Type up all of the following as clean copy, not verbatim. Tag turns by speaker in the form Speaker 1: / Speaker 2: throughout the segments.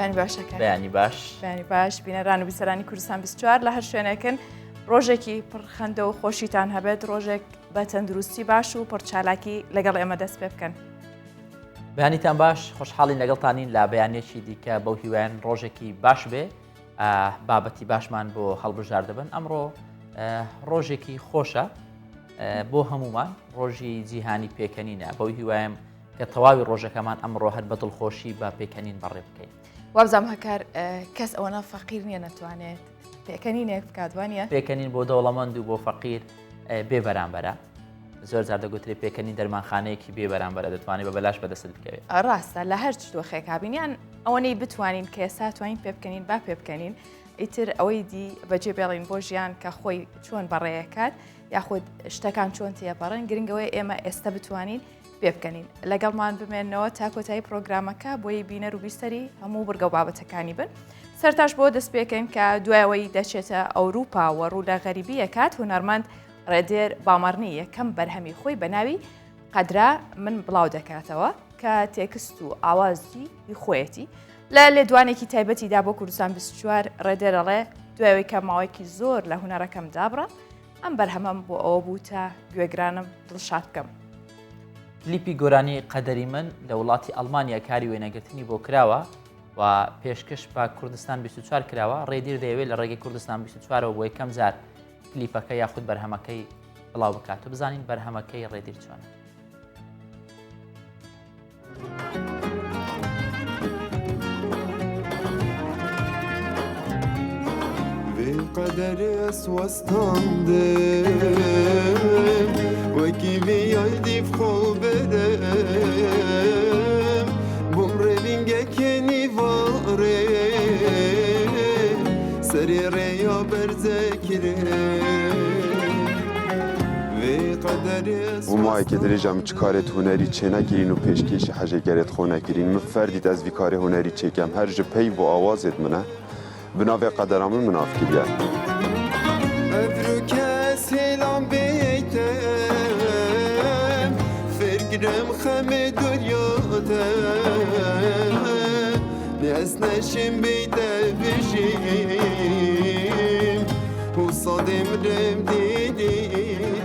Speaker 1: بەیانی باشە کاک.
Speaker 2: بەیانی باش.
Speaker 1: بەیانی باش بینەران و بیسەرانی کوردستان 24 لە هەر شوێنێکن ڕۆژێکی پڕ خەندە و خۆشیتان هەبێت ڕۆژێک بە تەندروستی باش و پڕ چالاکی لەگەڵ ئێمە دەست پێ بکەن.
Speaker 2: بەیانیتان باش خۆشحاڵین لەگەڵتانین لە بەیانێکی دیکە بەو هیوایەن ڕۆژێکی باش بێ بابەتی باشمان بۆ هەڵبژاردەبن ئەمڕۆ ڕۆژێکی خۆشە بۆ هەمومان ڕۆژی جیهانی پێکەنینە بەو هیوایم کە تەواوی ڕۆژەکەمان ئەمڕۆ هەر بە دڵخۆشی بە پێکەنین بەڕێ بکەین.
Speaker 1: وابزانم هەکار کەس ئەوەنە فەقیر نییە نەتوانێت پێکەنینێک بکات وانە؟
Speaker 2: پێکەنین بۆ دەوڵەمەند و بۆ فەقیر بێ بەرامبەرە زۆر جار دەگوترێ پێکەنین دەرمانخانەیەکی بێ بەرامبەرە دەتوانێت بە بەلاش بەدەستت بکەوێت.
Speaker 1: ڕاستە لە هەر چ دۆخێک هابین یان ئەوەنەی بتوانین کە ئێستا توانین پێ بکەنین با پێ بکەنین ئیتر ئەوەی دی بەجێ بێڵین بۆ ژیان کە خۆی چۆن بەڕێیەکات یاخود شتەکان چۆن تێپەڕن گرنگەوەی ئێمە ئێستا بتوانین پێبکەنین. لەگەڵمان بمێنەوە تا کۆتایی پرۆگرامەکە بۆی بینەر و بیسەری هەموو بڕگە و بابەتەکانی بن. سەرتاش بۆ دەست پێکەین کە دوایەوەی دەچێتە ئەوروپا و ڕوو لە غەریبی ئەکات هونەرمەند ڕێدێر بامەڕنی یەکەم بەرهەمی خۆی بە ناوی قەدرا من بڵاو دەکاتەوە کە تێکست و ئاوازی خۆیەتی. لە لێدوانێکی تایبەتیدا بۆ کوردستان 24 ڕێدێر ئەڵێ دوایەوەی کە ماوەیەکی زۆر لە هونەرەکەم دابڕا ئەم بەرهەمەم بۆ ئەوە بوو تا گوێگرانم دڵشاد بکەم.
Speaker 2: کلیپی گۆرانی قەدەری من لە وڵاتی ئەڵمانیا کاری وێنەگرتنی بۆ کراوە و پێشکەش بە کوردستان 24 کراوە، ڕێدیر دەیەوێت لە ڕێگەی کوردستان 24ەوە بۆ یەکەم جار کلیپەکە یاخود بەرهەمەکەی بڵاو بکات و بزانین بەرهەمەکەی ڕێدیر چۆنە.
Speaker 3: Û mayekê dirêja min çi karê hunerî çênekirîn û pêşkêşî hejê gerê dixwe nekirîn. Min ferdît ez vî karê hunerî çêkem. Her ji peyv û awazê min e. Bi navê qedera min min av kiriye.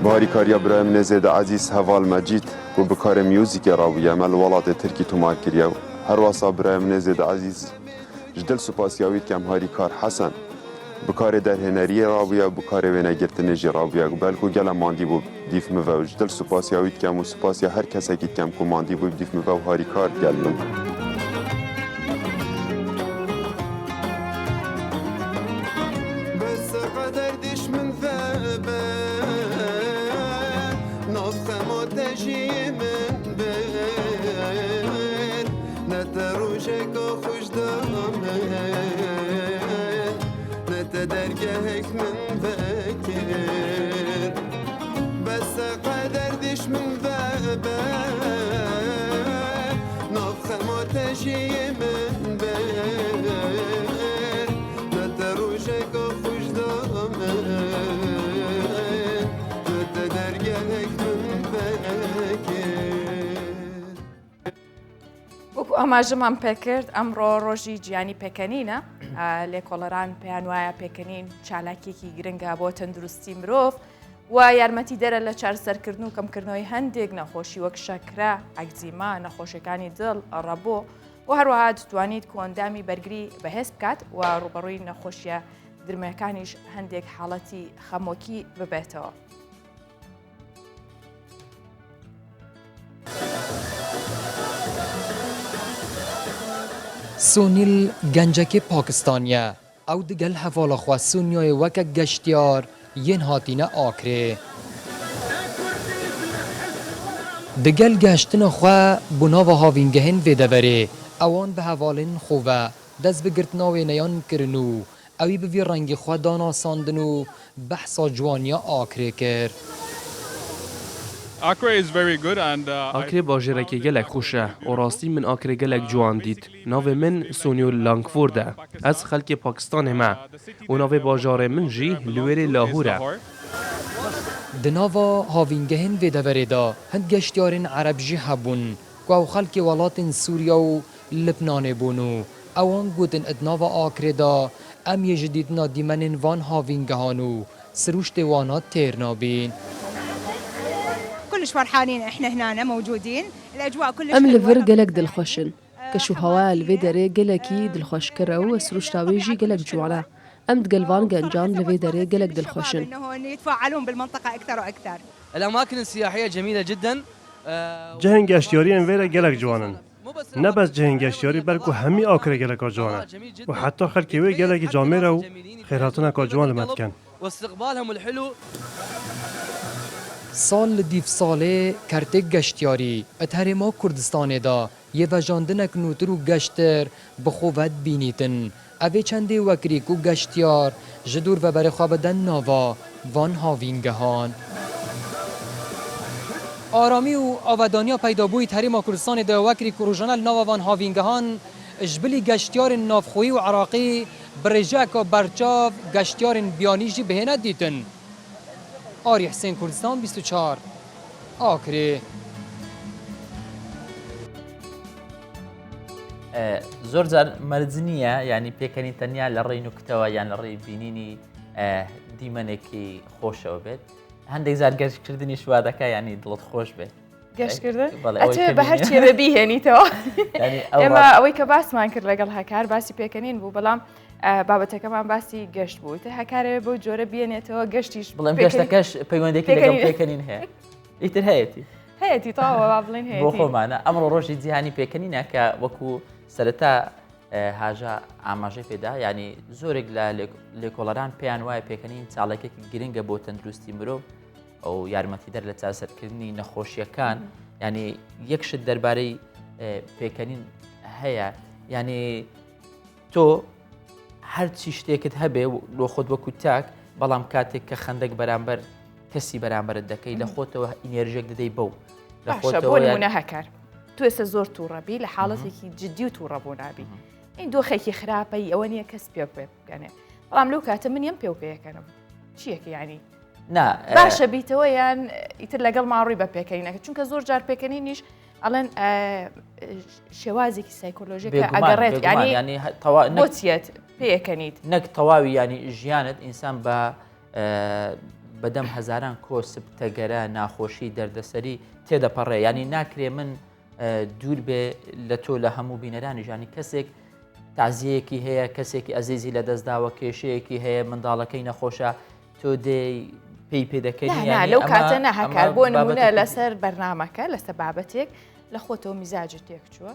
Speaker 3: Bi harîkariya birayê min ê zêde ezîz Heval Mecîd ku bi karê muzîkê re bûye me li welatê Tirkî tomar kiriye û her wesa birayê min ê zêde ezîz ji dil spasiya wî dikem harîkar Hesen bi karê derhêneriyê re bûye û bi karê wênegirtinê jî re bûye ku belku gele mandî bû dîf min ve û ji dil spasiya wî dikem û spasiya her kesekî dikem ku mandî bû dîf min ve û harîkar digel min.
Speaker 1: وەکو ئاماژەمان پێکرد ئەمڕۆ ڕۆژی جیانی پێکەنینە لێکۆڵەران پێیان وایە پێکەنین چالاکیەکی گرنگە بۆ تەندروستی مرۆڤ و یارمەتی دەرە لە چارەسەرکردن و کەمکردنەوەی هەندێک نەخۆشی وەک شەکرە، ئەگزیما، نەخۆشیەکانی دڵ، ڕەبۆ و هەروەها دەتوانیت کۆئەندامی بەرگری بەهێز بکات و ڕووبەڕووی نەخۆشیە درمەکانیش هەندێک حاڵەتی خەمۆکی ببێتەوە.
Speaker 4: سونیل گەنجەکێ پاکستانیە، ئەو دگەل هەڤاڵە خوە سونیایێ وەکە گەشتیار yên hatîne Akrê. Digel geştina xwe bo nava havîngehên vê deverê, ewan bi hevalên xwe ve dest bi girtina wêneyan kirin û ewî bi vî rengî xwe da nasandin û behsa ciwaniya Akrê kir.
Speaker 5: Akrê bajarekê gelek xweş e û rastî min Akrê gelek ciwan dît. Navê min Sonyo Langford e. Ez xelkê Pakistanê me û navê bajarê min jî li wêrê Lahûr e.
Speaker 4: Di nava havîngehên vê deverê de hind geştyarên ereb jî hebûn ku ew xelkê welatên Sûriya û Libnanê bûn û. Ewan gotin di nava Akrê de em yê ji dîtina dîmenên van havîngehan û sirûştê wana têr nabîn.
Speaker 6: Em li vir gelek dilxweş in. Keşûhewaya li vê derê gelekî dilxweşker e û sirûşta wê jî gelek ciwan e. Em digel van gencan li vê derê gelek dilxweş in.
Speaker 7: Cihên geştyariyên vê re gelek ciwan in. Ne bes cihên geştyarî belku hemî Akrê geleka ciwan e û heta xelkê wê gelekî camêr e û xêrhatineka ciwan li me dikin.
Speaker 4: Sal li dîv salê kertêk geştyarî di Herêma Kurdistanê de yê vejandinek nûtir û geştir bi xwe ve dibînîtin. Ev ê çendê wekirî ku geştyar ji dûr ve berê xwe bide nava van havîngehan. Aramî û avedaniya peydabûyî di Herêma Kurdistanê de wekirî ku rojane li nava van havîngehan ji bilî geştyarên navxweyî û Iraqî bi rêjeyeke berçav geştyarên biyanî jî bihêne dîtin. Arî Hisên Kurdistan 24, Akrê.
Speaker 2: زۆر جار مەرج نییە ینی پێکەنی تەنیا لە ڕێی نوکتەوە یان لە ڕێی بینینی دیمەنێکی خۆشەوە بێت هەندێک جار گەشتکردنی شوادەکە ینی دڵت خۆش بێت
Speaker 1: گەشتکردن بە هەر چێ بە بیهێنیتەوە ئێمە ئەوەی کە باسمان کرد لەگەڵ هەکار باسی پێکەنین بوو بەڵام بابەتەکەمان باسی گەشت بوو تە هەکارێ بەو جۆرە بێنێتەوە گەشتیش
Speaker 2: بڵێم گەشتەکەش پەیوەندێکی لەگەڵ پێکەنین هەیە ئیتر هەیەتی
Speaker 1: هەیەتی تەواوە با بڵێین هەیەتی.
Speaker 2: بۆ خۆمانە ئەمڕۆ ڕۆژی جیهانی پێکەنینە کە وەکو سەرەتا هاژە ئاماژەی پێدا ینی زۆرێک لە لێکۆڵەران پێیان وایە پێکەنین چاڵێکێکی گرنگە بۆ تەندروستی مرۆڤ ئەو یارمەتیدەر لە چارەسەرکردنی نەخۆشیەکان ینی یەک شت دەربارەی پێکەنین هەیە ینی تۆ هەرچی شتێکت هەبێ لۆ خۆت وەکو تاک بەڵام کاتێک کە خەندەک بەرامبەر کەسی بەرامبەرت دەکەی لە خۆتەوە ئینێرژێک دەدەی بەو
Speaker 1: لە خۆتەوە نمونە هەکار تو ئێستا زۆر تووڕەبی لە حاڵەتێکی جددی و تووڕە بۆ نابی این دۆخێکی خراپەی ئەوە نییە کەس پێ پێ بکەنێ بەڵام لەو کاتە من یەم پێ و پێەکەنم چیەکە ینی باشە بیتەوە یان ئیتر لەگەڵ ماڕووی بە پێکەینەکە چونکە زۆر جار پێکەنینیش ئەڵێن شێوازێکی سایکۆلۆژی ئەگەڕێت ینی تەوا بۆچیت پێەکەنیت
Speaker 2: نەک تەواوی ینی ژیانت ئینسان بە بەدەم هەزاران کۆسپ تەگەرە ناخۆشی دەردەسەری تێدەپەڕێ ینی ناکرێ من دوور بێ لە تۆ لە هەموو بینەرانی ژانی کەسێک تازیەیەکی هەیە کەسێکی ئەزیزی لە دەستداوە کێشەیەکی هەیە منداڵەکەی نەخۆشە تۆ دێی پێی پێ دەکەنی
Speaker 1: نا لەو کاتە نە هەکار بۆ نمونە لەسەر بەرنمەکە لەسەر بابەتێک لە خۆتەوە میزاجت تێک چووە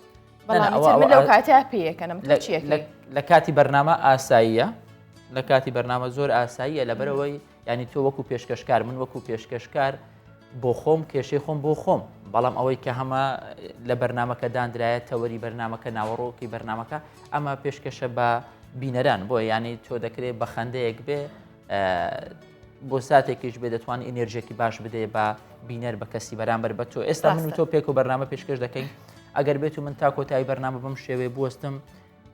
Speaker 1: بەڵام من لەو کاتە پێیەکەنم
Speaker 2: لە کاتی بەرنامە ئاساییە لە کاتی بەرنامە زۆر ئاساییە لەبەرەوەی ینی تۆ وەکو پێشکەشکار من وەکو پێشکەشکار بۆ خۆم کێشەی خۆم بۆ خۆم بەڵام ئەوەی کە هەمە لە بەرنمەکە دانرایە تەوەری بەرنمەکە ناوەڕۆکی بەرنمەکە ئەمە پێشکەشە بە بینەران بۆ ینی تۆ دەکرێت بە خەندەیەک بێ بۆ ساتێکیش بێ دەتوان ئینێرژێکی باش بدەێ بە بینەر بە کەسی بەرامبەر بە تۆ ئێستا من و تۆ پێک و بەرنامە پێشکەش دەکەین ئەگەر بێت و من تا کۆتایی بەرنامە بەم شێوەیە بوەستم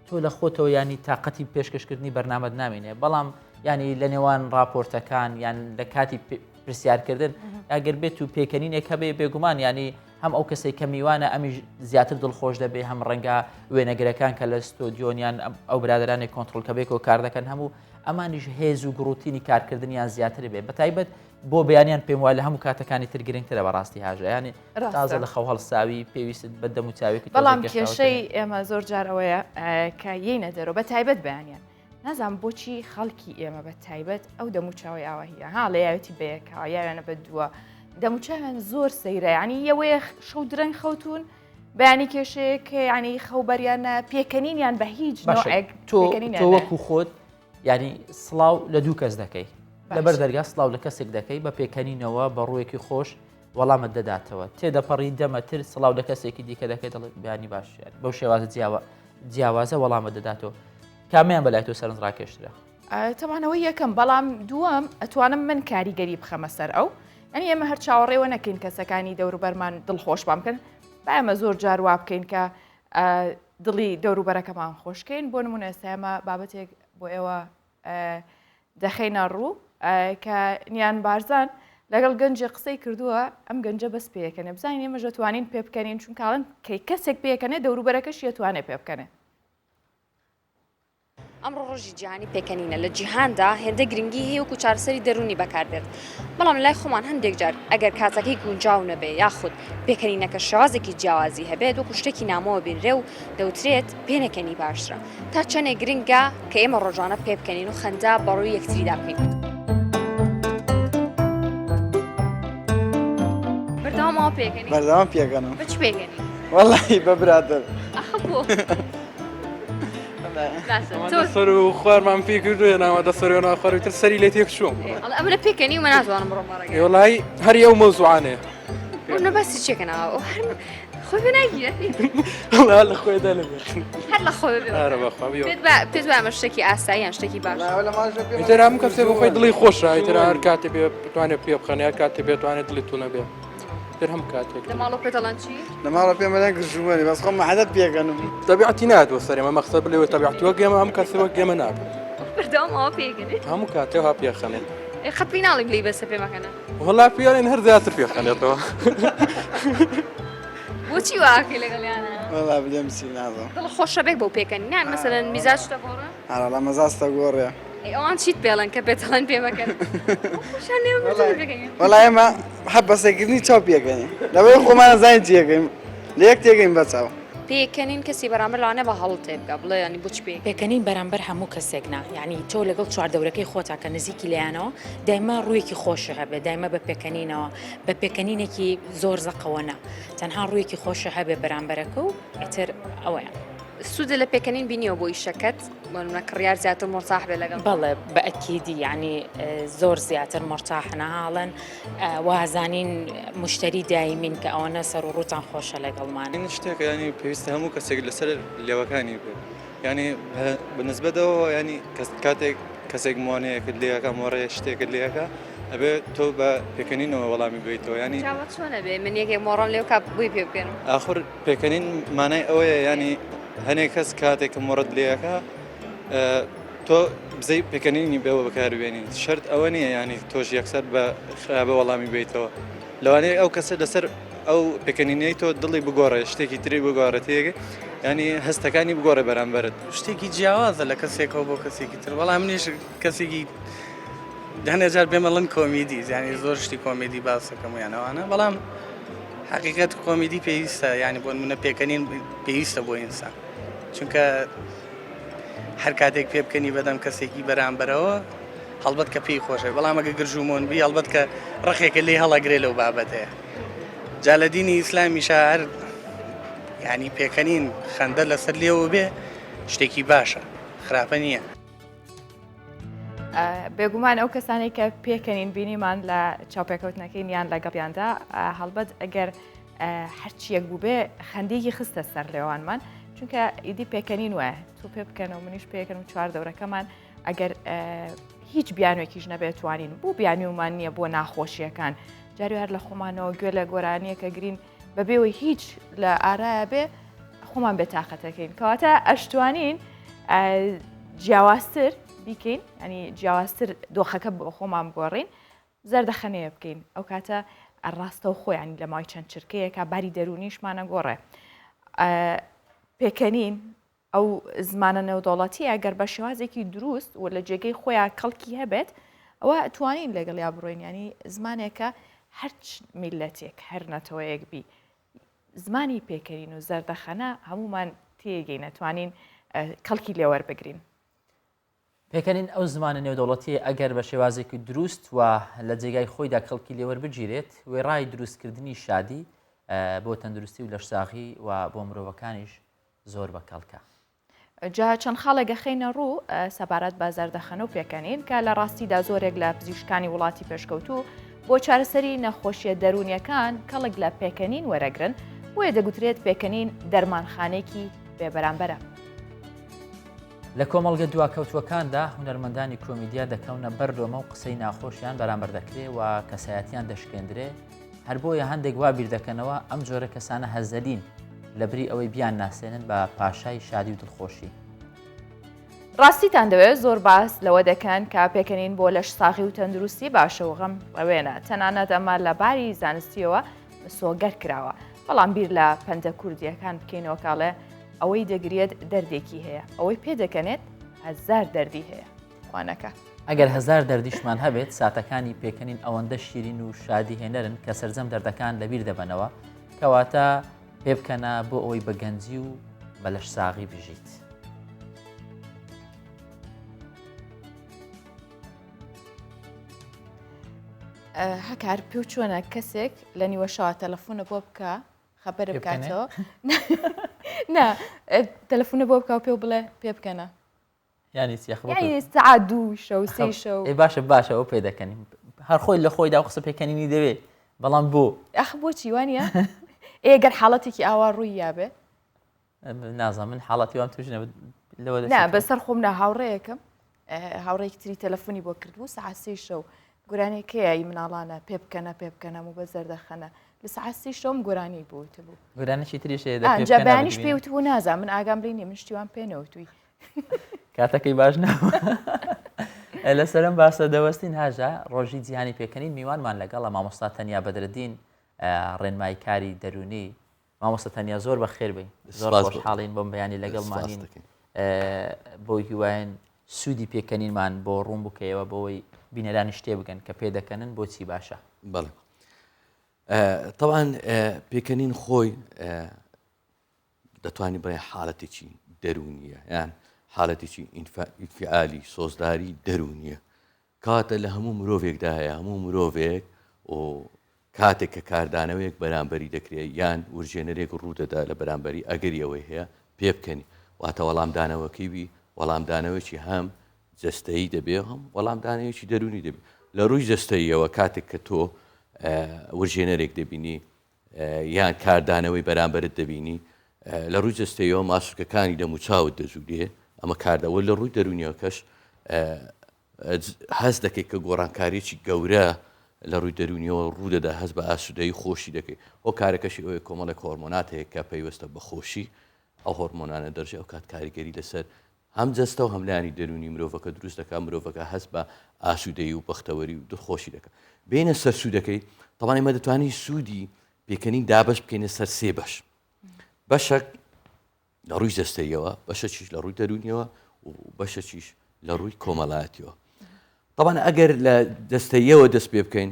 Speaker 2: تۆ لە خۆتەوە ینی تااقەتی پێشکەشکردنی بەرنامەت نامێنێ بەڵام ینی لە نێوان راپۆرتەکان یان لە کاتی پرسیارکردن ئەگەر بێت و پێکەنینێک هەبێ بێگومان ینی هەم ئەو کەسێک کە میوانە ئەمیش زیاتر دڵخۆش دەبێ هەم ڕەنگە وێنەگرەکان کە لە ستۆدیۆنیان ئەو برادرانی کۆنتترۆل کە بێکەوە کار دەکەن هەموو ئەمانیش هێز و گڕوتینی کارکردنیان زیاتر بێ بەتایبەت بۆ بەیانیان پێم وایە لە هەموو کاتەکانی تر گرنگترە بەڕاستی هاژە یانی تازە لە خەو هەڵساوی پێویستت بە دەم و چاوێکی
Speaker 1: بەڵام کێشەی ئێمە زۆر جار ئەوەیە کە یینە دەرەوە بە تایبەت بەیانیان نازانم بۆچی خەڵکی ئێمە بە تایبەت ئەو دەموچاوی ئاواهیە ها لە یاوێتی بەیەکەوە یاوێنە بە دووە دەموچاویان زۆر سەیرە ینی یەوەیە شەو درەنگ خەوتون بەیانی کێشەیەک ینی خەو بەریان پێکەنینیان بە هیچ نوعێک
Speaker 2: تۆ وەکو خۆت یانی سڵاو لە دوو کەس دەکەی لەبەر دەرگا سڵاو لە کەسێک دەکەی بە پێکەنینەوە بە ڕوویەکی خۆش وەڵامت دەداتەوە تێدەپەڕی دەمەتر سڵاو لە کەسێکی دیکە دەکەی دەڵێ بیانی باش بەو شێوازە جیاوە جیاوازە وەڵامە دەداتەوە کامیان بەلای تۆ سەرنج ڕاکێشترە
Speaker 1: تەوانەوە یەکەم بەڵام دووەم ئەتوانم من کاریگەری بخەمە سەر ئەو ئەنی ئێمە هەر چاوەڕێوە نەکەین کەسەکانی دەوروبەرمان دڵخۆشمان بکەن با ئێمە زۆر جار وا بکەین کە دڵی دەوروبەرەکەمان خۆشکەین بۆ نمونە ئێستا ئێمە بابەتێک بۆ ئێوە دەخەینە ڕوو کە نیان بارزان لەگەڵ گەنجێ قسەی کردووە ئەم گەنجە بەس پێەکەنێ بزانین ئێمە دەتوانین پێ بکەنین چونکاڵن کەی کەسێک پێەکەنێ دەوروبەرەکەش یەتوانێ پێ بکەنێ.
Speaker 8: ئەمڕۆ ڕۆژی جیهانی پێکەنینە لە جیهاندا هێندە گرنگی هەیە وەکو چارەسەری دەروونی بەکاردێت بەڵام لای خۆمان هەندێک جار ئەگەر کاتەکەی گونجاو نەبێ یاخود پێکەنینەکە شێوازێکی جیاوازی هەبێت وەکو شتێکی نامۆ بینرێ و دەوترێت پێنەکەنی باشترە تا چەندێک گرنگە کە ئێمە ڕۆژانە پێبکەنین و خەندە بەڕووی یەکتریدا بکەین. بەردەوام ئەوە پێکەنی؟
Speaker 9: بەردەوام پێکەنم.
Speaker 8: بە چ پێکەنی؟
Speaker 9: وەڵی بە برادەر.
Speaker 8: ئەخە بۆ؟
Speaker 10: سەر و خوارمان پێ کردو ناوە دە سەر ناخوار تر سەری لێ تێک چووم.
Speaker 8: ئەمە لە پێکەنی و من ناتوانم بڕۆم بەڕێگە.
Speaker 10: وەڵی هەر ئەو مەوزوعانەیە.
Speaker 8: نە باسی چێکەنەوە هەر خۆی پێ ناگیرێ.
Speaker 10: وەڵا لە خۆی دا لە
Speaker 8: هەر لە خۆی بێ.
Speaker 10: ئارە بەخوا بیەوە.
Speaker 8: پێت با پێت وایە ئەمە شتێکی ئاسایی یان شتێکی باش.
Speaker 10: ئیتر هەموو کەسێ بۆ خۆی دڵی خۆشە ئیتر هەر کاتێ بێ بتوانێت پێ بخەنێ هەر کاتێ بێتوانێت دڵی توونە بێ تر هەموو کاتێک.
Speaker 8: لە ماڵەوە پێت دەڵێن چی؟
Speaker 9: لە ماڵەوە پێم دەڵێن گرژومەنی بەس خۆم مەحەدەت پێکەنم.
Speaker 10: تەبیعەتی نایەت بۆ سەر ئێمە مەقسەد بلێ تەبیعەتی وەک ئێمە هەموو کەسێ وەک ئێمە نابێت.
Speaker 8: بەردەوام ئەوە پێکەنێ.
Speaker 10: هەموو کاتێ وا پێخەنێ.
Speaker 8: ئێ قەت پێی ناڵێی بلێی بەسە پێ مەکەنە.
Speaker 10: وەڵا پێڵێن هەر زیاتر پێخەنێتەوە.
Speaker 8: بۆچی وا ئەکەی لەگەڵیانە؟
Speaker 9: وەڵا بلێم چی نازانم.
Speaker 8: دڵ خۆشە بێک بەو پێکەنی نان مەسەلەن میزاج دەگۆڕێ؟
Speaker 9: ئارە وەڵا مەزاج دەگۆڕێ.
Speaker 8: ئەی ئەوان چیت پێڵێن کە پێت ئەڵێن پێ مەکەن؟ خۆشیان لێ بردن پێکەنین.
Speaker 9: وەڵا ئێمە هەر بە سەیرکردنی چاو پێکەنین لەبەر خۆمان ئەزانین چی ئەکەین لە یەک تێگەین بە چاو.
Speaker 8: پێکەنین کەسی بەرامبەر لەوانەیە بە هەڵە تێبگا بڵێ یانی بۆچی پێ.
Speaker 11: پێکەنین بەرامبەر هەموو کەسێک نا یانی تۆ لەگەڵ چواردەورەکەی خۆتا کە نزیکی لێیانەوە دایمە ڕوویەکی خۆشی هەبێ دایمە بە پێکەنینەوە بە پێکەنینێکی زۆر زەقەوە نا تەنها ڕوویەکی خۆشە هەبێ بەرامبەرەکە و ئیتر ئەوەیە.
Speaker 8: سوودت لە پێکەنین بینیوە بۆ ئیشەکەت؟ بۆ نمونە کڕیار زیاتر مورتاح بێ لەگەڵ.
Speaker 11: بەڵێ بە ئەکیدی یانی زۆر زیاتر مورتاحن ئەڵێن وازانین مشتری دایمین کە ئەوەنە سەر و ڕووتان خۆشە لەگەڵمان.
Speaker 12: این شتێکە ینی پێویستە هەموو کەسێک لەسەر لێوەکانی بێت ینی بەنسبەتەوە ینی کەس کاتێک کەسێک مۆنەیەکت لەکە مۆڕەیە شتێکت لەکە ئەبێ تۆ بە پێکەنینەوە وەڵامی بیتەوە ینی
Speaker 8: چاوە چۆنە بێ من یەکێک مۆڕم لێو کا بۆی پێ بکەنم
Speaker 12: ئاخر پێکەنین مانای ئەوەیە ینی هەنێک کەس کاتێک کە مۆڕت لەکە تۆ بزەی پێکەنینی بێەوە بەکاربێنی شرت ئەوە نییە ینی تۆش یەکسەر بە خراپە وەڵامی بیتەوە لەوانەیە ئەو کەسە لەسەر ئەو پێکەنینەی تۆ دڵی بگۆڕێ شتێکی تری بگۆڕێت تێگە ینی هەستەکانی بگۆڕێ بەرامبەرت.
Speaker 13: شتێکی جیاوازە لە کەسێکەوە بۆ کەسێکی تر بەڵام منیش کەسێکی هەنێ جار پێمەڵن کۆمیدی یانی زۆر شتی کۆمیدی باسەکەم و یانەوانە بەڵام حقیقت کۆمیدی پێویستە ینی بۆ نمونە پێکەنین پێویستە بۆ ئینسان چونکە هەر کاتێک پێ بکەنی بەدەم کەسێکی بەرامبەرەوە هەڵبەت کە پێی خۆشە بەڵام ئەگە گرژومۆن بی هەڵبەت کە ڕقێکە لێی هەڵەگرێ لەو بابەتەیە جا لە دینی ئیسلامیشا هەر ینی پێکەنین خەندە لەسەر لێوە بێ شتێکی باشە خراپە نییە.
Speaker 1: بێگومان ئەو کەسانەی کە پێکەنین بینیمان لە چاوپێکەوتنەکەی نیان لەگەڵیاندا هەڵبەت ئەگەر هەرچیەک بووبێ خەندێکی خستە سەر لێوانمان چونکە ئیدی پێکەنین وایە تۆ پێ بکەنەوە منیش پێکەن و چوار دەورەکەمان ئەگەر هیچ بیانوێکیش نەبێت توانین بۆ بیانومان نییە بۆ ناخۆشیەکان جاری هەر لە خۆمانەوە گوێ لە گۆرانیەکە گرین بەبێەوەی هیچ لە ئارایە بێ خۆمان بێتاقەتەکەین کەواتە ئەشتوانین جیاوازتر بیکەین ینی جیاوازتر دۆخەکە بۆ خۆمان بگۆڕین زەردەخەنەیە بکەین ئەو کاتە ڕاستەوخۆ ینی لە ماوەی چەند چرکەیەکە باری دەرونیشمانە گۆڕێ پێکەنین ئەو زمانە نێودەوڵەتیە گەر بە شێوازێکی دروست و لە جێگەی خۆیان کەڵکی هەبێت ئەوە توانین لەگەڵیا بڕۆین ینی زمانێکە هەرچ میلەتێک هەر نەتەوەیەک بی زمانی پێکەنین و زەردەخەنە هەمومان تێگەین ئەتوانین کەڵکی لێوەربگرین.
Speaker 2: پێکەنین ئەو زمانە نێودەوڵەتییە ئەگەر بە شێوازێکی دروست و لە جێگای خۆیدا کەڵکی لێوەربگیرێت، وێڕای دروستکردنی شادی بۆ تەندروستی و لەشساغی و بۆ مرۆڤەکانیش زۆر بەکەڵکە.
Speaker 1: جا چەند خاڵێک ئەخەینە ڕوو سەبارەت بە زەردەخەنە و پێکەنین کە لە ڕاستیدا زۆرێک لە پزیشکانی وڵاتی پێشکەوتوو بۆ چارەسەری نەخۆشیە دەروونیەکان کەڵک لە پێکەنین وەرەگرن، بۆیە دەگوترێت پێکەنین دەرمانخانەیەکی بێبەرامبەرە.
Speaker 2: لە کۆمەڵگە دواکەوتووەکاندا هونەرمەندانی کۆمیدیا دەکەونە بەر لۆمە و قسەی ناخۆشیان بەرامبەر دەکرێ و کەسایەتیان دەشکێندرێ، هەر بۆیە هەندێک وا بیردەکەنەوە ئەم جۆرە کەسانە هەزەلین لەبری ئەوەی بیانناسێنن بە پاشای شادی و دڵخۆشی.
Speaker 1: ڕاستیتان دەوێت زۆر باس لەوە دەکەن کە پێکەنین بۆ لەش ساغی و تەندروستی باشە و غەم ڕەوێنە، تەنانەت ئەمە لە باری زانستیەوە مسۆگەر کراوە، بەڵام بیر لە پەندە کوردیەکان بکەینەوە کاڵێ ئەوەی دەگریێت دەردێکی هەیە، ئەوەی پێدەکەنێت. هەزار دەردی هەیە خوانەکە.
Speaker 2: ئەگەر هەزار دەردیشمان هەبێت ساتەکانی پێکەنین ئەوەندە شیرین و شادی هێنەرن کە سەرجەم دەردەکان لەبیر دەبەنەوە کەواتە پێبکەنە بۆ ئەوەی بە گەنجی و بە لەشساغی بژیت.
Speaker 1: هەکار پێو چۆنە کەسێک لە نیوەشەوە تەلەفۆنە بۆ بکە خەبەر بکاتەوە نا تەلەفۆنە بۆ بکە و پێو بڵێ پێ بکەنە
Speaker 2: ینی
Speaker 1: سعات دوو شەو سێ شەو
Speaker 2: ئەی باشە باشە ئەو پێ دەکەنی هەر خۆی لە خۆیدا قسە پێکەنینی دەوێت بەڵام بۆ
Speaker 1: ئەخ بۆچی وانە ئێگەر حاڵەتێکی ئاوا ڕووی یابێ
Speaker 2: نازانم من حاڵەتی وام توش نەبوو لەوە
Speaker 1: نا بەسەر خۆم نا هاوڕێیەکەم هاوڕێکی تری تەلەفۆنی بۆ کردبوو سەعات سێی شەو گۆرانیەکەیە ئی مناڵانە پێ بکەنە پێ بکەنە و بە زەردەخەنە لە سەعات سێی شەوم گۆرانی بۆ وتبوو
Speaker 2: گۆرانیی تریش هەیە
Speaker 1: دە پێ بکەنە بەیانیش پێ وتبوو نازانم من ئاگام لێی نییە من شتی وام پێ نەوتووی
Speaker 2: کاتەکەی باش نەبوو لەسەرم باسە دەوەستین هاژە ڕۆژی جیهانی پێکەنین میوانمان لەگەڵە مامۆستا تەنیا بەدرەدین ڕێنماییکاری دەروونی مامۆستا تەنیا زۆر بەخێر بێی زۆر خۆشحاڵین بۆم بەیانی لەگەڵمانین بۆ هیواین سوودی پێکەنینمان بۆ ڕوون بکەیەوە بۆەوەی بینەرانی شتێ بگەن کە پێ دەکەنن بۆچی باشە
Speaker 14: بەڵێ طبعا پێکەنین خۆی دەتوانانی بڵێ حالەتێکی دەرونیە یان حالەتێکی ئینفعالی سۆزداری دەرونیە کاتە لە هەموو مرۆڤێکدا هەیە، هەموو مرۆڤێک و کاتێک کە کاردانەوەیەک بەرامبەری دەکرێت یان ورژێنەرێک ڕوودەدا لە بەرامبەری ئەگەری ئەوەی هەیە پێبکەنی واتە وەڵامدانەوەکەی بی وەڵامدانەوەکی هەم جەستەیی دەبێ هەم وەڵامدانەوەکی دەروونی دەبێت لە ڕووی جەستەییەوە کاتێک کە تۆ ورژێنەرێک دەبینی یان کاردانەوەی بەرامبەرت دەبینی لە ڕووی جەستەیەوە ماسولکەکانی دەموچاوت دەجوولێ ئەمە کاردەوە لە ڕووی دەروونیەکەش هەست دەکەیت کە گۆڕانکاریی گەورە لە ڕووی دەروونیەوە ڕوودەدا هەست بە ئاسوودەیی خۆشی دەکەیت هۆکارەکەشی ئەوەیە کۆمەڵێک هۆرمۆنات هەیە کە پەیوەستە بە خۆشی ئەو هۆرمۆنانە دەرژێ ئەو کات کاریگەری لەسەر هەم جەستە و هەم لایەنی دەروونی مرۆڤەکە دروست دەکات مرۆڤەکە هەست بە ئاسوودەیی و بەختەوەری و دڵخۆشی دەکات بینە سەر سوودەکەی تەوان ئێمە دەتوانین سوودی پێکەنین دابەش بکەینە سەر سێ بەش بەشەک لە ڕووی جەستەیەوە بەشەکیش لە ڕووی دەروونیەوە و بەشەکیش لە ڕووی کۆمەڵایەتیەوە طبعا ئەگەر لە جەستەیەوە دەست پێ بکەین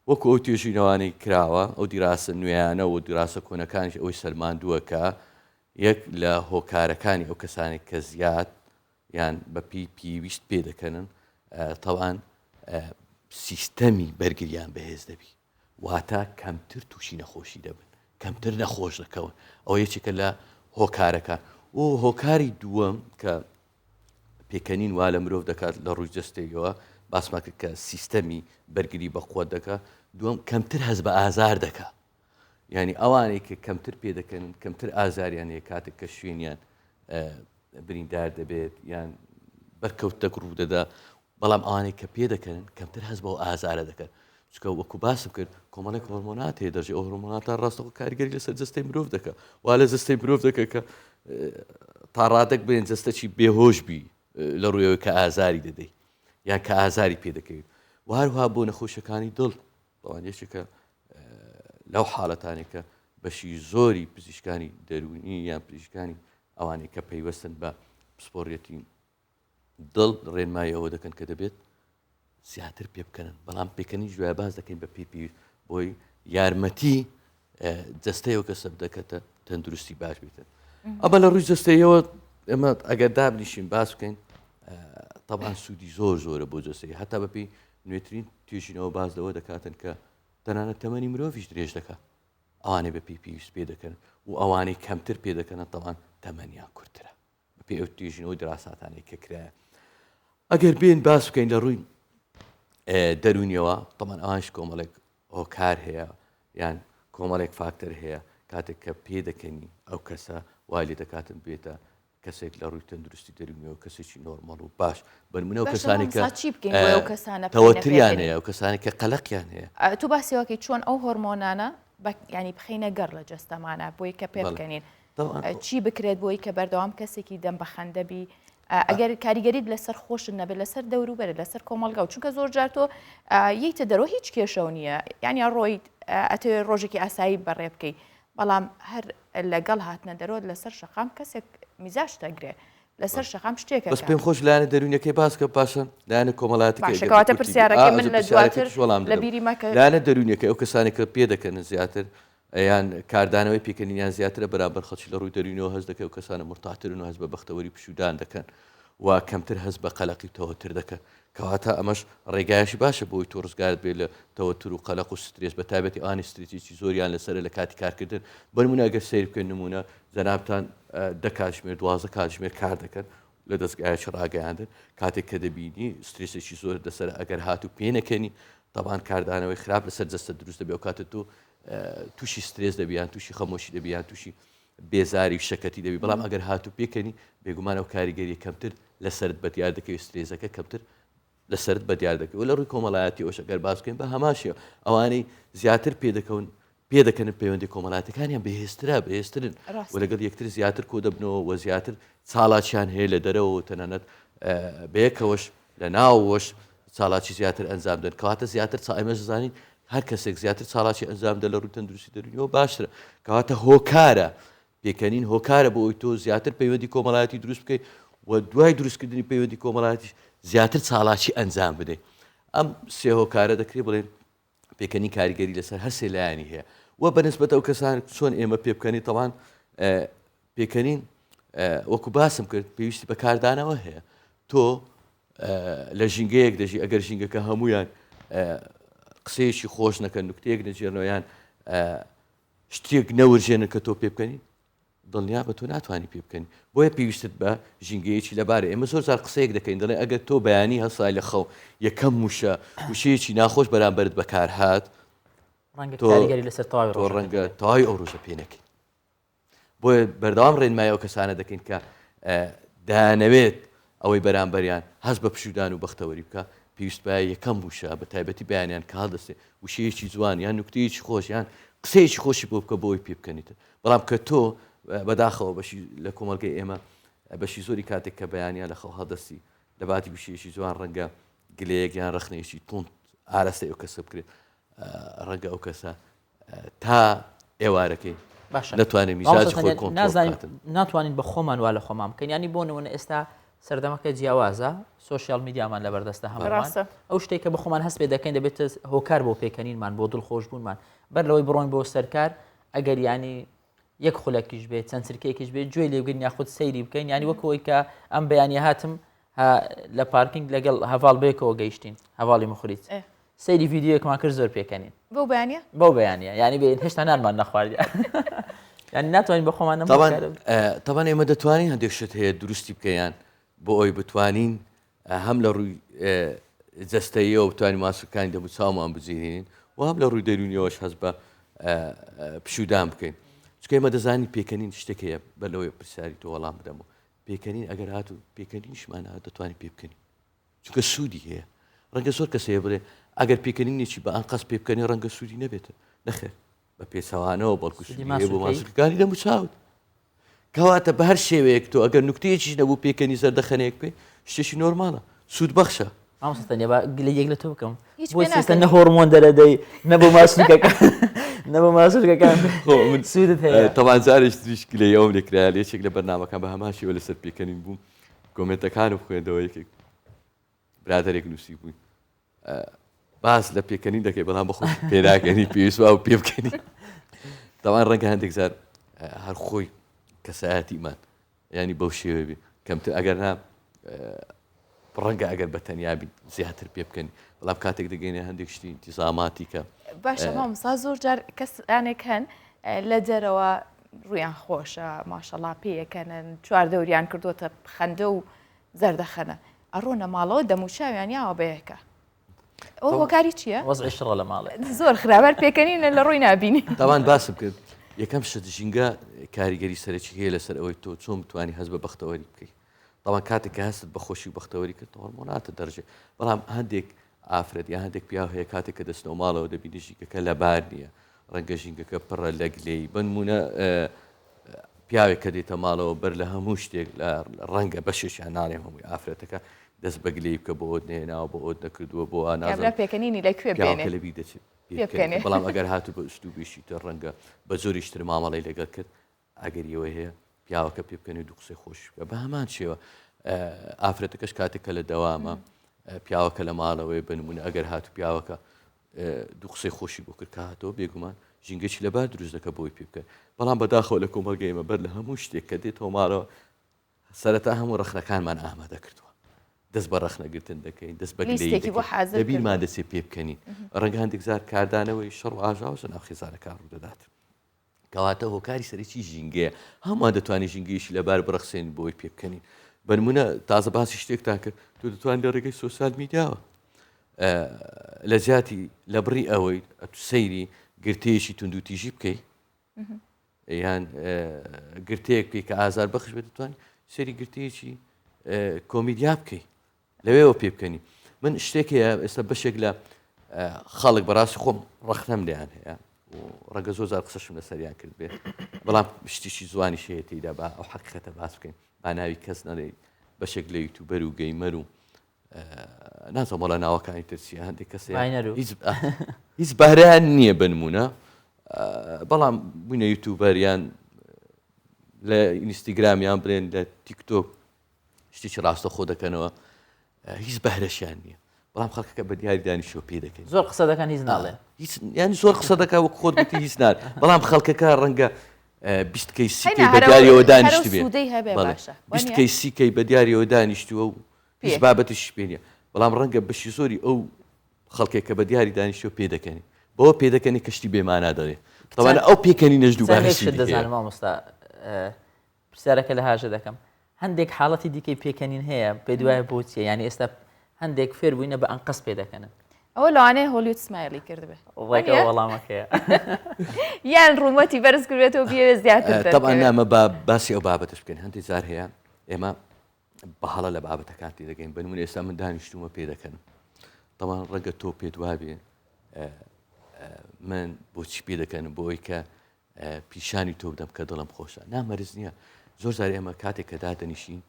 Speaker 14: وەکو ئەو توێژینەوانەی کراوە ئەو دیراسە نوێیانە و دیراسە کۆنەکانیش ئەوەی سەلماندووە کە یەک لە هۆکارەکانی ئەو کەسانێک کە زیاد یان بەپی پێویست پێ دەکەنن تەوان سیستەمی بەرگریان بەهێز دەبی واتە کەمتر تووشی نەخۆشی دەبن کەمتر نەخۆش دەکەون ئەوە یەکێکە لە هۆکارەکان و هۆکاری دووەم کە پێکەنین وا لە مرۆڤ دەکات لە ڕووی جستەیەوە باسمان کرد کە سیستەمی بەرگری بەقوت دەکات دووەم کەمتر هەست بە ئازار دەکات یعنی ئەوانەی کە کەمتر پێدەکەن کەمتر ئازاریان هەیە کاتێک کە شوێنیان بریندار دەبێت یان بەرکەوتەک ڕوودەدا بەڵام ئەوانەی کە پێدەکەنن کەمتر هەست بەو ئازارە دەکەن چونکە وەکو باسم کرد کۆمەڵێک هۆرمۆنات هەیە دەژێ ئەو هۆرمۆناتە ڕاستەوخۆ کاریگەری لەسەر جەستەی مرۆڤ دەکە وا لە جەستەی مرۆڤ دەکە کە تا ڕادەک بێن جەستەکی بێهۆش بی لە ڕوویەوە کە ئازاری دەدەی یان کە ئازاری پێدەکەویت و هەروها بۆ نەخۆشەکانی دڵ بەڵام یەکێکە لەو حاڵەتانێک کە بەشی زۆری پزیشکانی دەروونی یان پزیشکانی ئەوانەی کە پەیوەستن بە پسپۆڕیەتی دڵ ڕێنمایی ئەوە دەکەن کە دەبێت زیاتر پێ بکەنن بەڵام پێکەنی جوای باز دەکەین بە پێی پێویست بۆی یارمەتی جەستەیەوە کە سەب دەکەتە تەندروستی باش بێتن ئەمە لە ڕووی جەستەیەوە ئێمە ئەگەر دابنیشین باس بکەین طبعا سوودی زۆر زۆرە بۆ جەستەی هەتا بەپی نوێترین توێژینەوە باز لەوە دەکاتن کە تەنانەت تەمەنی مرۆڤیش درێژ دەکات ئەوانەی بە پێی پێویست پێ دەکەن و ئەوانەی کەمتر پێ دەکەنە تەوان تەمەنیان کورتترە بەپێی ئەو توێژینەوە و دراساتانەی کە کرایە ئەگەر بێن باس بکەین لە ڕووی دەرونیەوە تەمان ئەوانش کۆمەڵێک هۆکار هەیە یان کۆمەڵێک فاکتەر هەیە کاتێک کە پێ دەکەنی ئەو کەسە وای لێ دەکاتن بێتە کەسێک لە ڕووی تەندروستی دەرونیەوە کەسێکی نۆرمەڵ و باش بەرمونە و کەسانی کە
Speaker 1: چی بکەین بۆ ئەو کەسانە
Speaker 14: تەوەتریان هەیە و کەسانی کە قەلەقیان هەیە
Speaker 1: تۆ باسیەوەکەی چۆن ئەو هۆرمۆنانە ینی بخینە گەڕ لە جەستەمانە بۆی کە پێ بکەنین چی بکرێت بۆی کە بەردەوام کەسێکی دەم بە خەندە بی ئەگەر کاریگەریت لەسەر خۆشت نەبێت لەسەر دەوروبەرت لەسەر کۆمەڵگا و چونکە زۆر جار تۆ یتە دەرەوە هیچ کێشەو نییە یعنی ڕۆیت ئەتەوێت ڕۆژێکی ئاسایی بەڕێ بکەی بەڵام هەر لەگەڵ هاتنە دەرەوە لەسەر شەقام کەسێک میزاج دەگرێ. لەسەر شەقام شتێکە
Speaker 14: بەس پێم خۆش لایەنە دەروونیەکەی باس کە پاشان لایەنە کۆمەڵایەتەکەی
Speaker 1: باشە کەواتە پرسیارەکەی من لە دواتر لە بیری مەکە
Speaker 14: لایەنە دەروونیەکەی ئەو کەسانێک کە پێ دەکەن زیاتر یان کاردانەوەی پێکەنینیان زیاترە بەرامبەر خەڵکی لە ڕووی دەروونەوە هەست دەکەن و کەسانە مرتاحترن و هەست بە بەختەوەری پشوودان دەکەن و کەمتر هەست بە قەلەقی و تەوەتر دەکەن کەواتە ئەمەش ڕێگایەکی باشە بۆی تۆ ڕزگارت بێت لە تەوەتر و قەلەق و سترێس بە تایبەتی ئەوانەی سترێسێکی زۆریان لەسەرە لە کاتی کارکردن بۆ نمونە ئەگەر سەیر بکەین نمونە جەنابتان دە کاتژمێر 12 کاتژمێر کار دەکەن لە دەستگایەکی ڕاگەیاندن کاتێک کە دەبینی سترێسێکی زۆر لەسەر ئەگەر هاتوو پێ نەکەنی تەبان کاردانەوەی خراپ لەسەر جەستە دروست دەبێت و کاتە تۆ تووشی سترێس دەبیان تووشی خەمۆشی دەبیان تووشی بێزاری و شەکەتی دەبی بەڵام ئەگەر هاتوو پێکەنی بێگومان ئەو کاریگەریە کەمتر لەسەرت بەدیار دەکەوێت سترێزەکە کەمتر لەسەرت بەدیار دەکەوێت لە ڕووی کۆمەڵایەتیەوەش ئەگەر باس بکەین بە هەمان شێوە ئەوانەی زیاتر پێدەکەون پێدەکەن پەیوەندی کۆمەڵاتەکانیان بەهێزترە بەهێزترن و لەگەڵ یەکتر زیاتر کۆ دەبنەوە و زیاتر چالاکیان هەیە لە دەرەوە و تەنانەت بەیەکەوەش لە ناوەوەش چالاکی زیاتر ئەنجام دەن کەواتە زیاتر چا ئێمەش دەزانین هەر کەسێک زیاتر چالاکی ئەنجام دە لە ڕووی تەندروستی دەروونیەوە باشترە کەواتە هۆکارە پێکەنین هۆکارە بۆ ئەوی تۆ زیاتر پەیوەندی کۆمەڵایەتی دروست بکەیت و دوای دروستکردنی پەیوەندی کۆمەڵایەتیش زیاتر چالاکی ئەنجام بدەیت ئەم سێ هۆکارە دەکرێت بڵێن پێکەنین کاریگەری لەسەر هەر سێ لایەنی هەیە و بەنسبەت ئەو کەسان چۆن ئێمە پێ بکەنی تەوان پێکەنین وەکو باسم کرد پێویستی بە کاردانەوە هەیە تۆ لە ژینگەیەک دەژی ئەگەر ژینگەکە هەمویان قسەیەکی خۆش نەکەن نکتەیەک نەجێنەوەیان شتێک نەورژێنن کە تۆ پێ بکەنی دڵنیابە تۆ ناتوانی پێ بکەنی بۆیە پێویستت بە ژینگەیەکی لەبارە ئێمە زۆر جار قسەیەک دەکەین دەڵێن ئەگەر تۆ بەیانی هەستای لە خەو یەکەم وشە وشەیەکی ناخۆش بەرامبەرت بەکار هات
Speaker 2: ڕەنگە کاریگەری لەسەر تەواوی
Speaker 14: تۆ ڕەنگە تەواوی ئەو ڕۆژە پێ نەکەی بۆیە بەردەوام ڕێنمای ئەو کەسانە دەکەین کە دەیانەوێت ئەوەی بەرامبەریان هەست بە پشوودان و بەختەوەری بکە پێویست بە یەکەم وشە بە تایبەتی بەیانیان کە هەڵدەستێ وشەیەکی جوان یان نوکتەیەکی خۆش یان قسەیەکی خۆشی بۆ بکە بۆی پێ بکەنیتن بەڵام کە تۆ بەداخەوە بەشی لە کۆمەڵگەی ئێمە بەشی زۆری کاتێک کە بەیانیان لە خەو هەڵدەستی لە باتی وشەیەکی جوان ڕەنگە گلەیەک یان ڕەخنەیەکی توند ئاراستەی ئەو کەسە بکرێت ڕەنگە ئەو کەسە تا ئێوارەکەی
Speaker 2: باشە
Speaker 14: نەتوانێت میزاجی خۆی کۆنترۆڵ
Speaker 2: نازانین
Speaker 14: بکاتن.
Speaker 2: ناتوانین بە خۆمان وا لە خۆمان بکەین ینی بۆ نمونە ئێستا سەردەمەکە جیاوازە سۆشیال میدیامان لەبەردەستە هەموومان
Speaker 1: ڕاستە.
Speaker 2: ئەو شتێک کە بە خۆمان هەست پێ دەکەین دەبێتە هۆکار بۆ پێکەنینمان بۆ دڵخۆشبوونمان بەر لەوەی بڕۆین بۆ سەرکار ئەگەر ینی یەک خولەکیش بێت چەند چرکەیەکیش بێت گوێ لێبگرین یاخود سەیری بکەین ینی وەک ئەوەی کە ئەم بەیانی هاتم لە پارکینگ لەگەڵ هەڤاڵ بێکەوە گەیشتین هەواڵی مخریت سەیری ڤیدیۆیەکمان کرد زۆر پێکەنین
Speaker 1: بەو بەیانە
Speaker 2: بەو بەیانە ینی بێن هێشتا نانمان نەخواردی یعنی ناتوانین بە خۆمان
Speaker 14: تەبان ئێمە دەتوانین هەندێک شت هەیە دروستی بکەیان بۆ ئەوی بتوانین هەم لە ڕووی جەستەیەوە بتوانین ماسولکانی دەموچاومان بجێهێنین و هەم لە ڕووی دەروونیەوەش هەست بە پشوودان بکەین چونکە ئێمە دەزانین پێکەنین شتێک هەیە بە لەوەی پرسیاری تۆ وەڵام بدەم و پێکەنین ئەگەر هاتوو پێکەنینیشمان هات دەتوانین پێ بکەنین چونکە سوودی هەیە ڕەنگە زۆر کەس هەیە بڵێ ئەگەر پێکەنینێکی بە ئەنقەست پێ بکەنی ڕەنگە سوودی نەبێتە نەخێر بە پێچەوانەوە بەڵکو سوودی هەیە بۆ ماسولکەکانی دەموچاوت کەواتە بە هەر شێوەیەک تۆ ئەگەر نوکتەیەکیش نەبوو پێکەنی زەردەخەنەیەک بکەی شتێکی نۆرماڵە سوود بەخشە.
Speaker 2: مامۆستا تەنیا با گلەییەک لە تۆ بکەم
Speaker 1: هیچ
Speaker 2: بۆ
Speaker 1: پێ
Speaker 2: ئێستا
Speaker 1: ناکەنی.
Speaker 2: نە هۆرمۆن دەرەدەی نە بۆ ماسولکەکان نە بۆ ماسولکەکان
Speaker 14: خۆ من
Speaker 2: سوودت هەیە.
Speaker 14: تەبعەن جارێکی تریش گلەیی ئەوەم لێ کرایە لە یەکێک لە بەرنامەکان بە هەمان شێوە لەسەر پێکەنین بووم کۆمێنتەکانم خوێندەوە یەکێک برادەرێک نووسیبووی باس لە پێکەنین دەکەی بەڵام بەخۆ پێناکەنی پێویست و پێ بکەنی تاوان ڕەنگە هەندێک جار هەر خۆی کەسایەتیمان ینی بەو شێوە بێ کەمتر ئەگەر نا ڕەنگە ئەگەر بە تەنیا بین زیاتر پێ بکەنی بەڵام کاتێک دەگەینە هەندێک شتی ئینتیزاماتی کە
Speaker 1: باشە مامۆستا زۆر جار کەسانێک هەن لە دەرەوە ڕویان خۆشە ماشەڵا پێیەکەنن چوار دەوریان کردوتە خەندە و زەردەخەنە ئەڕۆنە ماڵەوە دەموچاویان یاوە بەیەکە ئەو هۆکاری چییە؟
Speaker 2: وەزعی شڕە لە ماڵێ
Speaker 1: زۆر خراپەر پێکەنینە لە ڕووی نابینی
Speaker 14: تاوان باسم کرد یەکەم شت ژینگە کاریگەری سەرەکی هەیە لەسەر ئەوەی تۆ چۆن بتوانی هەست بە بەختەوەری بکەیت تاوان کاتێک کە هەستت بە خۆشی و بەختەوەری کرد هۆرمۆناتە دەرژێ بەڵام هەندێک ئافرەت یا هەندێک پیاو هەیە کاتێک کە دەچنەوە ماڵەوە دەبینی ژینگەکە لەبار نییە ڕەنگە ژینگەکە پڕە لە گلەیی بنمونە پیاوێک کە دێتە ماڵەوە بەر لە هەموو شتێک لە ڕەنگە بەشێکیان ناڵێم هەمووی ئافرەتەکە دەست بە گلەیی بکە بۆ ئەوت نەهێناوە بۆ ئەوت نەکردووە بۆ وا
Speaker 1: کابرا
Speaker 14: نازانم
Speaker 1: پێکەنینی لە کوێ
Speaker 14: پیاوەکە
Speaker 1: بێنێ
Speaker 14: لە بیر دەچێت پێ
Speaker 1: پێ
Speaker 14: بکەنێت
Speaker 1: بکەنێ.
Speaker 14: بەڵام ئەگەر هاتوو بە ئوسلوبێکی تر ڕەنگە بە زۆریش تر مامەڵەی لەگەڵ کرد ئەگەری ئەوەی هەیە. پیاوەکە پێ بکەنی و دوو قسەی خۆش بکە بە هەمان شێوە ئافرەتەکەش کاتێک کە لە دەوامە پیاوەکە لە ماڵەوەی بنمونە ئەگەر هاتو پیاوەکە دوو قسەی خۆشی بۆ کرد کە هاتەوە بێگومان ژینگەی لەبار دروست دەکە بۆی پێ بکەن بەڵام بەداخەوە لە کۆمەڵگەی ئێمە بەر لە هەموو شتێک کە دێتەوە ماڵەوە سەرەتا هەموو ڕەخنەکانمان ئامادە کردووە دەست بە ڕەخنەگرتن دەکەین دەست بە
Speaker 1: لیستێکی بۆ حازر
Speaker 14: لەبیرمان دەچێت پێ بکەنین ڕەنگە هەندێک جار کاردانەوەی شەڕ و ئاژاوەش لەناو خێزانەکان ڕوودەدات کەواتە هۆکاری سەرەکی ژینگەیە هەمووان دەتوانین ژینگەیەکی لەبار بڕەخسێنین بۆی پێ بکەنین بەنمونە تازە باسی شتێکتان کرد تۆ دەتوانین لە ڕێگەی سۆسیال میدیاوە لە جیاتی لە بڕی ئەوەی سەیری گرتەیەکی توندوتیژی بکەیت یان گرتەیەک بکەیت کە ئازار بەخش بێت دەتوانین سەیری گرتەیەکی کۆمیدیا بکەیت لەوێوە پێ بکەنی من شتێک هەیە ئێستا بەشێک لە خەڵک بەڕاستی خۆم ڕەخنەم لێیان هەیە و ڕەنگە زۆر زار قسەشم لەسەریان کرد بێت بەڵام شتیشی زوانیش هەیە تێیدا با ئەو حەقیقەتە باس بکەین با ناوی کەس نەڵێ بەشێک لە یوتوبەر و گەیمەر و نازانم وەڵا ناوەکانی تر چیە هەندێک کەس هیچ هیچ بەهرەیان نییە بنمونە بەڵام بووینە یوتوبەر یان لە ئینستاگرام یان بڵێن لە تیکتۆک شتێکی ڕاستەخۆ دەکەنەوە هیچ بەهرەشیان نییە بەڵام خەڵکەکە بە دیاری دانیشەوە پێ دەکەن
Speaker 2: زۆر قسە دەکەن هیچ ناڵێن
Speaker 14: هیچ یان زۆر قسە دەکا وەک خۆت گوتی هیچ نار بەڵام خەڵکەکە ڕەنگە 20 کەی سی کەی بە دیاریەوە دانیشتبێ 20 کەی سی کەی بە دیاریەوە دانیشتووە و هیچ بابەتیش پێ نییە بەڵام ڕەنگە بەشی زۆری ئەو خەڵکێک کە بە دیاری دانیشتووە پێ دەکەنی بەوە پێ دەکەنی کەشتی بێمانا دەڵێ تەوانە ئەو پێکەنی نەژ دووبارە
Speaker 2: دەزانم مامۆستا پرسیارەکە لە هاژە دەکەم هەندێک حاڵەتی دیکەی پێکەنین هەیە پێ دوایە بۆ چیە یعنی ئێستا هەندێک فێر بووینە بە ئەنقەست پێ دەکەنن
Speaker 1: ئەوە لەوانەیە Hollywood smile ی کردبێ
Speaker 2: ڕێکەوە وەڵامەکەیە
Speaker 1: یان ڕوومەتی بەرز کردێتەوە بیەوێت زیاتر
Speaker 14: تەبعەن نامە با باسی ئەو بابەتش بکەین هەندێک جار هەیە ئێمە بە هەڵە لە بابەتەکان تێدەگەین بە نمونە ئێستا من دانیشتومە پێ دەکەنم تەمان ڕەنگە تۆ پێت وابێ من بۆچی پێ دەکەنم بۆی کە پیشانی تۆ بدەم کە دڵم خۆشە نا مەرج نییە زۆر جار ئێمە کاتێک کە دادەنیشین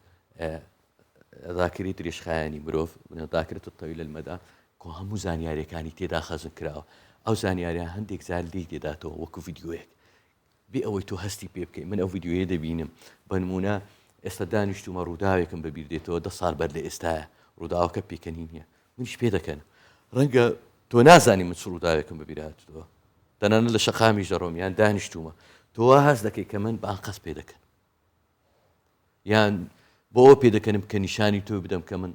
Speaker 14: ذاکری درێژخایەنی مرۆڤ ذاکرة الطویلە المدى کۆ هەموو زانیاریەکانی تێدا خەزن کراوە ئەو زانیاریان هەندێک جار لێی دێداتەوە وەکو ڤیدیۆیەک بێ ئەوەی تۆ هەستی پێ بکەیت من ئەو ڤیدیۆیە دەبینم بەنمونە ئێستا دانیشتومە ڕووداوێکم بەبیر دێتەوە دە ساڵ بەر لە ئێستاە ڕووداوەکە پێکەنی نییە منیش پێ دەکەن ڕەنگە تۆ نازانی من چ ڕووداوێکم بەبیر هاتووە تەنانەت لە شەقامیش دەڕۆم یان دانیشتوومە تۆ وا هەست دەکەی کە من بە ئەنقەست پێ دەکەن یان بۆ ئەوە پێ دەکەنم کە نیشانی تۆ بدەم کە من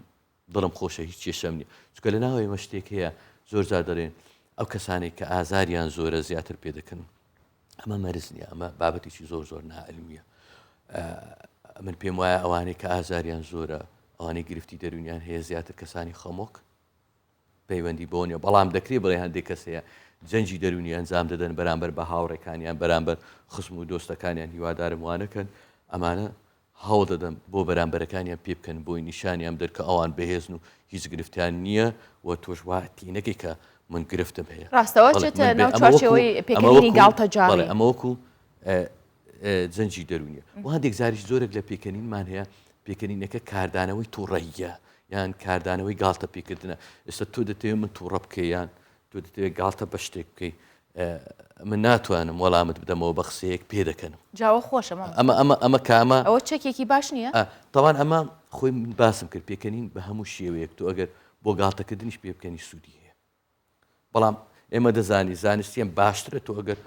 Speaker 14: دڵم خۆشە هیچ کێشەم نییە چونکە لە ناو ئێمە شتێک هەیە زۆر جار دەڵێن ئەو کەسانێک کە ئازاریان زۆرە زیاتر پێ دەکەن ئەمە مەرز نییە ئەمە بابەتێکی زۆر زۆر ناعلمیە من پێم وایە ئەوانەی کە ئازاریان زۆرە ئەوانەی گرفتی دەرونیان هەیە زیاتر کەسانی خەمۆک پەیوەندی بەوە نیە، بەڵام دەکرێت بڵێ هەندێک کەس هەیە جەنگی دەروونی ئەنجام دەدەن بەرامبەر بە هاوڕێکانیان بەرامبەر خزم و دۆستەکانیان هیوادارم وانەکەن ئەمانە هەوڵ دەدەن بۆ بەرامبەرەکانیان پێ بکەن بۆی نیشانیان بدەن کە ئەوان بەهێزن و هیچ گرفتیان نییە و تۆش وا تینەکەی کە من گرفتم هەیە
Speaker 1: ڕاستەوە چێتە ناو چوارچێوەی پێکەنینی گاڵتەجاڕی
Speaker 14: ئەمە وەکو جەنگی دەروونیە و هەندێک جاریش زۆرێک لە پێکەنینمان هەیە پێکەنینەکە کاردانەوەی تووڕەیە یان کاردانەوەی گاڵتە پێکردنە ئێستا تۆ دەتەوێت من تووڕە بکەی یان تۆ دەتەوێت گاڵتە بە شتێک بکەی من ناتوانم وەڵامت بدەمەوە بە قسەیەک پێ دەکەنم
Speaker 1: جاوە خۆشە
Speaker 14: ئەمە ئەمە ئەمە کامە
Speaker 1: ئەوە چەکێکی باش نییە
Speaker 14: تاوان ئەمە خۆی من باسم کرد پێکەنین بە هەموو شێوەیەک تۆ ئەگەر بۆ گاڵتەکردنیش پێ بکەنی سوودی هەیە بەڵام ئێمە دەزانی زانستیان باشترە تۆ ئەگەر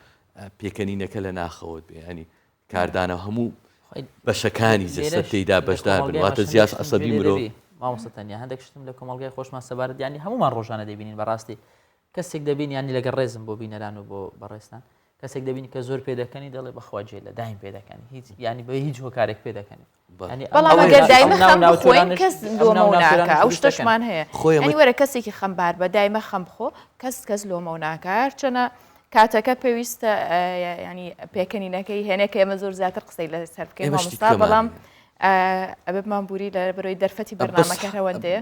Speaker 14: پێکەنینەکە لە ناخەوەت بێ ینی کاردانە هەموو بەشەکانی جەستە تێیدا بەشدار بن واتە زیاش عەسەبی مرۆڤ
Speaker 2: مامۆستا تەنیا هەندێک شتم لە کۆمەڵگای خۆشمان سەبارەت ینی هەمومان ڕۆژانە دەبینین بەڕاستی کەسێک دەبین ینی لەگەڵ ڕێزم بۆ بینەران و بۆ بەڕێستان کەسێک دەبینی کە زۆر پێدەکەنی دەڵێ بەخوا جێ لە دایم پێدەکەنی هیچ ینی بە هیچ هۆکارێک پێدەکەنی
Speaker 1: بەڵام ئەگەر دایمە خەم بخۆین کەس لۆمە ناکا ئەو شتەشمان هەیە یانی وەرە کەسێکی خەمبار بە دایمە خەم بخۆ کەس کەس لۆمە ناکا هەرچەنە کاتەکە پێویستە ینی پێکەنینەکەی هێنێک ئێمە زۆر زیاتر قسەی لەسەر بکەین مامۆستا بەڵام ئەبێ بمان بوری لە بەرەوەی دەرفەتی بەرنامەکە هەوەندەیە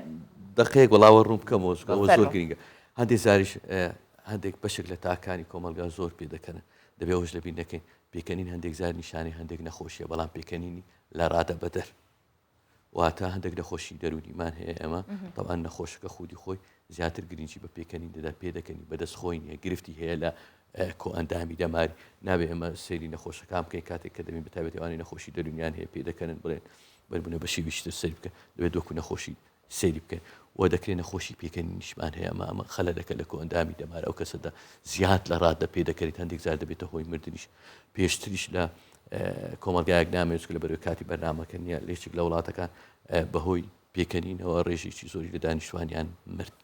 Speaker 14: دقەیەک وەڵاوە ڕوون بکەمەوە چونکە ئەوە زۆر گرنگە هەندێک جاریش هەندێک بەشێک لە تاکانی کۆمەڵگا زۆر پێ دەکەن دەبێ ئەوش لەبیر نەکەین پێکەنین هەندێک جار نیشانەی هەندێک نەخۆشیە بەڵام پێکەنینی لە ڕادە بەدەر واتە هەندێک نەخۆشی دەرونیمان هەیە ئێمە تەوان نەخۆشەکە خودی خۆی زیاتر گرنگی بە پێکەنین دەدا پێدەکەنی بەدەست خۆی نیە گرفتی هەیە لە. کۆئەندامی دەماری. نابێ ئێمە سەیری نەخۆشەکان بکەین کاتێک کە دەبین بەتایبەتی ئەوانەی نەخۆشی دەروونیان هەیە پێ دەکەنن بڵێن بەربوونە بە شێویشتر سەیری بکە دەبێت وەکو نەخۆشی سەیری بکەین و دەکرێت نەخۆشی پێکەنینیشمان هەیە ئەمە ئەمە خەلەلەکە لە کۆئەندامی دەمار ئەو کەسەدا زیاد لە ڕادە پێ دەکەێت هەندێک جار دەبێتە هۆی مردنیش پێشتریش لە کۆمەلگایەک نامێت لە بەرەوەی کاتی بەرنامەکە نییە لێچێک لە وڵاتەکان بەهۆی پێکەنینەوە ڕێژێکی زۆری لە دانیشتوانیان مرد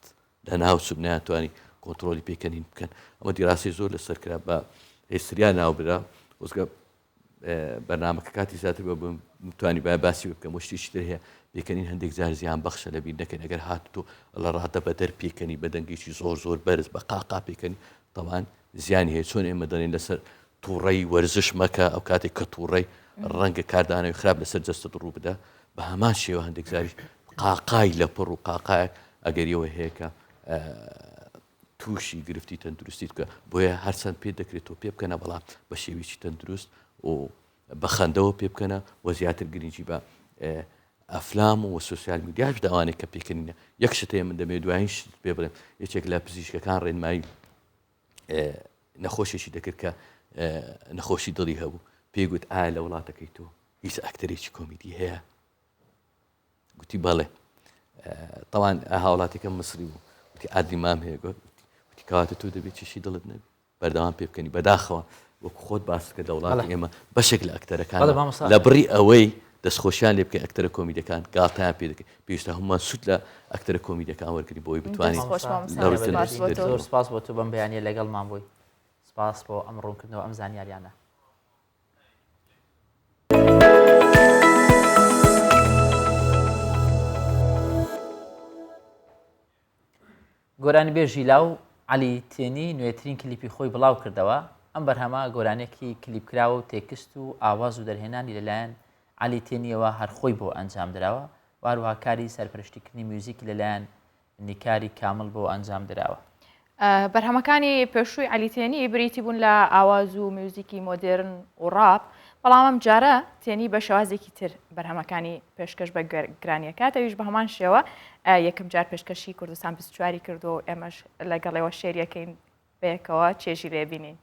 Speaker 14: لە ناوچوون ناتوانانی کۆنتترۆلی پێکەنین بکەن ئەمە دیراسی زۆر لەسەر کرا بە هێستریا ناوبرا وەزگە بەرنامەکە کاتی زیاتر بە بتوانی باە باسی بکەم و شتێکی تر هەیە پێکەنین هەندێک جار زیان بەخشە لە بیر نەکەن ئەگەر هات تۆ لە ڕادە بە دەر پێکەنی بە دەنگێکی زۆر زۆر بەرز بە قاقا پێکەنی تەوان زیانی هەیە چۆن ئێمە دەڵێن لەسەر تووڕەی وەرزش مەکە ئەو کاتێک کە تووڕەی ڕەنگە کاردانەوەی خراپ لەسەر جەستەت ڕوو بدە بە هەمان شێوە هەندێک جاریش قاقای لە پڕ و قاقایەک ئەگەریەوە هەیە کە تووشی گرفتی تەندروستی بکە بۆیە هەرچەند پێ دەکرێت تۆ پێ بکەنە بەڵام بە شێویی تەندروست و بە خەندەوە پێ بکەنە و زیاتر گرنگی بە ئەفلام و سوسیال میدیاش داوانێک کە پێکەنینە یەک شت هەیە من دەمەوێت دوایین شت پێ بڵێم یەکێک لە پزیشکەکان ڕێنمایی نەخۆشێکی دەکرد کە نەخۆشی دڵی هەبوو پێی گوت ئایا لە وڵاتەکەی تۆ هیچ ئەکتەرێکی کۆمیدی هەیە گوتی بەڵێ تاوان هاوڵاتیەکە مسری بوو وتی عادلی مام هەیە گوت وتی کەواتە تۆ دەبێت چیشی دڵت نەبی بەردەوام پێ بکەنی بەداخەوە وەکو خۆت باست کرد لە وڵاتی ئێمە بەشێک لە ئەکتەرەکان لە بڕی ئەوەی دەستخۆشیان لێ بکەین ئەکتەرە کۆمیدەکان گاڵتەیان پێ دەکەین پێویستە هەموومان سوود لە ئەکتەرە کۆمیدەکان وەرگین بۆی بتوانین
Speaker 2: زۆر سپاس بۆ تۆ بەم بەیانیە لەگەڵمان بووی سپاس بۆ ئەم ڕوونکردنەوە ئەم زانیاریانە. گۆرانیبێژی لاو عەلی تێنی نوێترین کلیپی خۆی بڵاو کردەوە، ئەم بەرهەمە گۆرانییەکی کلیپکراوە و تێکست و ئاواز و دەرهێنانی لەلایەن عەلی تێنییەوە هەر خۆی بۆ ئەنجامدراوە و هەروەها کاری سەرپەرشتیکردنی میوزیکی لەلایەن نیکاری کامل بۆ ئەنجامدراوە.
Speaker 1: بەرهەمەکانی پێشووی عەلی تێنی بریتی بوون لە ئاواز و میوزیکی مۆدێرن و ڕاپ، بەڵام ئەم جارە تێنی بە شێوازێکی تر بەرهەمەکانی پێشکەش بە گوێگرانی ئەکات، ئەویش بە هەمان شێوە یەکەم جار پێشکەشی کوردستان 24 ی کردووە و ئێمەش لەگەڵیەوە شێریەکەین بەیەکەوە چێژی لێ بینین.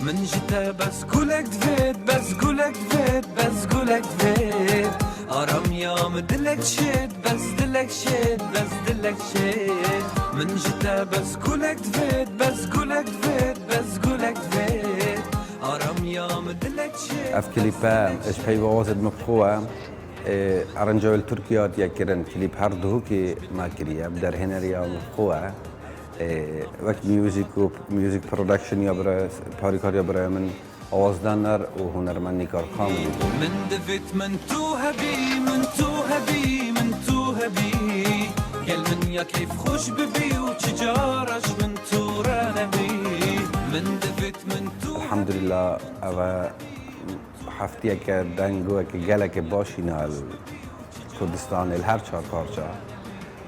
Speaker 15: من ji te bes gulek divêt bes gulek divêt bes gulek divêt Aramiya min dilek şêt bes dilek şêt bes dilek şêt Min ji te bes gulek divêt bes gulek divêt bes gulek divêt
Speaker 16: Ev klîpe ji peyva wazê di min bi xwe e arenca wê li Tirkiye hatiye kirin. Klîp her Duhokê me kiriye bi derhêneriya min bi xwe e wek muzîk û muzîk production ya bira parîkariya biraya min awazdaner û hunermend Nîkar Kamilî bû.
Speaker 15: Min divêt min tu hebî min tu hebî min tu hebî Gel min ya keyf xweş bibî û çi cara ji min tu re nebî Min divêt
Speaker 16: Elhamdulillah eve heftiyeke dengoyeke geleke baş hîna li Kurdistanê li her çar parça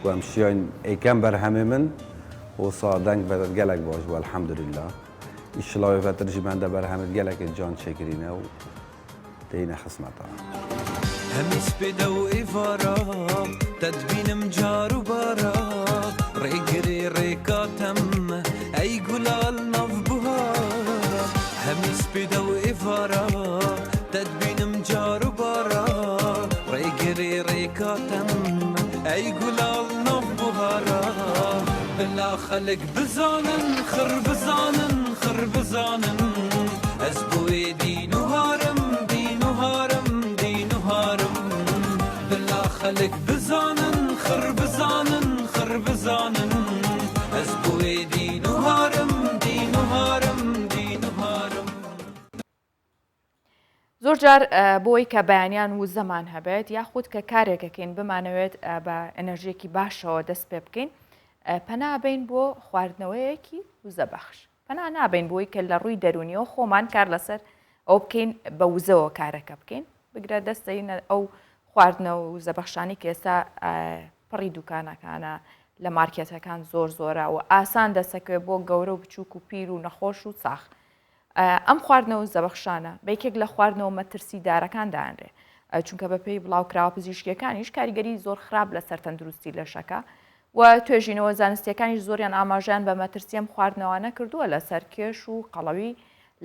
Speaker 16: ku em şiyayn êkem berhemê min wisa deng vedet gelek baş bû elhamdulillah. Îşila wê vetir jî bende berhemê geleke can çêkirîne û Têne xizmeta.
Speaker 15: Hemî spêde û êvara Te dibînim car û bara Rêgirê rêka tem Ey gula li nav buhara Hemî spêde û êvara Te dibînim car û bara Rêgirê rêka tem Ey gula li nav buhara Bila xelk bizanin Xir bizanin xir bizanin Ez bo wê dîn û harim, dîn û harim, dîn û harim Bila xelk bizanin, xir bizanin, xir bizanin Ez bo wê dîn û harim, dîn û harim, dîn û harim.
Speaker 1: زۆر جار بۆی کە بەیانیان وزەمان هەبێت یاخود کە کارێکەکەین بمانەوێت بە ئەنەرژیەکی باشەوە دەست پێ بکەین پەنا بین بۆ خواردنەوەیەکی وزە بەخش پەنا نابەین بۆی کە لە ڕووی دەروونیەوە خۆمان کار لەسەر ئەو بکەین بە وزەوە کارەکە بکەین بگرە دەستەینە ئەو خواردنە و وزەبەخشانی کە ئێستا پڕی دوکانەکانە لە مارکێتەکان زۆر زۆرە و ئاسان دەسەکەوێت بۆ گەورە و بچووک و پیر و نەخۆش و ساخ. ئەم خواردنەوە وزەبەخشانە بە یەکێک لە خواردنەوە مەترسیدارەکان دانرێ چونکە بەپێی بڵاوکراوە پزیشکیەکانیش کاریگەری زۆر خراپ لەسەر تەندروستی لەشەکە و توێژینەوە زانستیەکانیش زۆریان ئاماژەیان بە مەترسی ئەم خواردنەوانە کردووە لەسەر کێش و قەڵەوی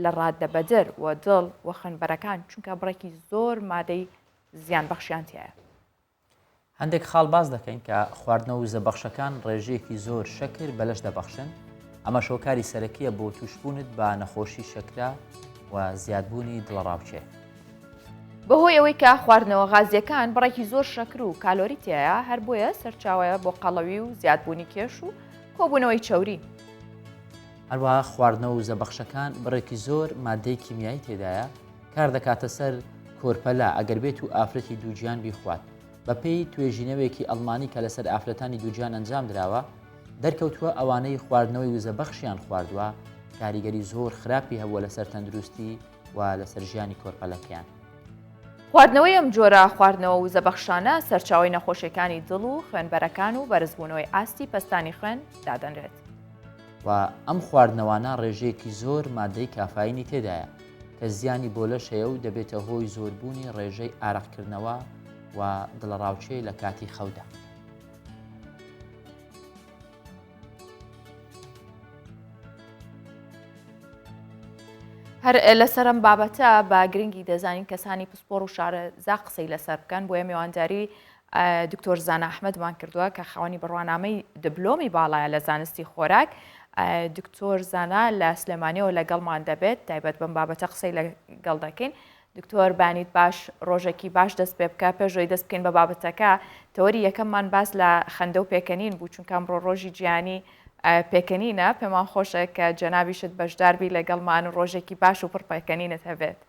Speaker 1: لە ڕاددەبەدەر و دڵ و خوێنبەرەکان چونکە بڕێکی زۆر مادەی زیان بەخشیان تیایە.
Speaker 2: هەندێک خاڵ باس دەکەین کە خواردنەوە وزەبەخشەکان ڕێژەیەکی زۆر شەکر بە لەش دەبەخشن، ئەمەش هۆکاری سەرەکییە بۆ تووشبوونت بە نەخۆشی شەکرە و زیادبوونی دڵەڕاوکێ.
Speaker 1: بەهۆی ئەوەی کە خواردنەوە غازییەکان بڕێکی زۆر شەکر و کالۆری تیایە، هەر بۆیە سەرچاوەیە بۆ قەڵەوی و زیادبوونی کێش و کۆبوونەوەی چەوری.
Speaker 2: هەروەها خواردنەوە وزەبەخشەکان بڕێکی زۆر ماددەی کیمیایی تێدایە کار دەکاتە سەر کۆرپەلە ئەگەر بێت و ئافرەتی دووگیان بیخوات. بەپێی توێژینەوێکی ئەڵمانی کە لەسەر ئافرەتانی دووگیان ئەنجام دراوە، دەرکەوتووە ئەوانەی خواردنەوەی وزەبەخشیان خواردووە کاریگەری زۆر خراپی هەبووە لەسەر تەندروستی و لەسەر ژیانی کۆرپەلەکەیان.
Speaker 1: خواردنەوەی ئەم جۆرە خواردنەوە وزەبەخشانە سەرچاوەی نەخۆشیەکانی دڵ و خوێنبەرەکان و بەرزبوونەوەی ئاستی پەستانی خوێن دادەنرێت.
Speaker 2: و ئەم خواردنەوانە ڕێژەیەکی زۆر مادەی کافاینی تێدایە کە زیانی بۆ لەش هەیە و دەبێتە هۆی زۆربوونی ڕێژەی ئارەقکردنەوە و دڵەڕاوکێ لە کاتی خەودا.
Speaker 1: هەر لەسەر ئەم بابەتە بە گرنگی دەزانین کەسانی پسپۆڕ و شارەزا قسەی لەسەر بکەن بۆیە میوانداری دکتۆر زانا ئەحمەدمان کردووە کە خاوەنی بڕوانامەی دبلۆمی باڵایە لە زانستی خۆراک دکتۆر زانا لە سلێمانیەوە لەگەڵمان دەبێت تایبەت بەم بابەتە قسەی لەگەڵ دەکەین دکتۆر بانیت باش ڕۆژێکی باش دەست پێ بکە پێشەوەی دەست بکەین بە بابەتەکە تەوەری یەکەممان باس لە خەندە و پێکەنین بوو چونکە ئەمڕۆ ڕۆژی جیهانی پێکەنینە پێمان خۆشە کە جەنابیشت بەشداربی لەگەڵمان و ڕۆژێکی باش و پڕ پێکەنینت هەبێت.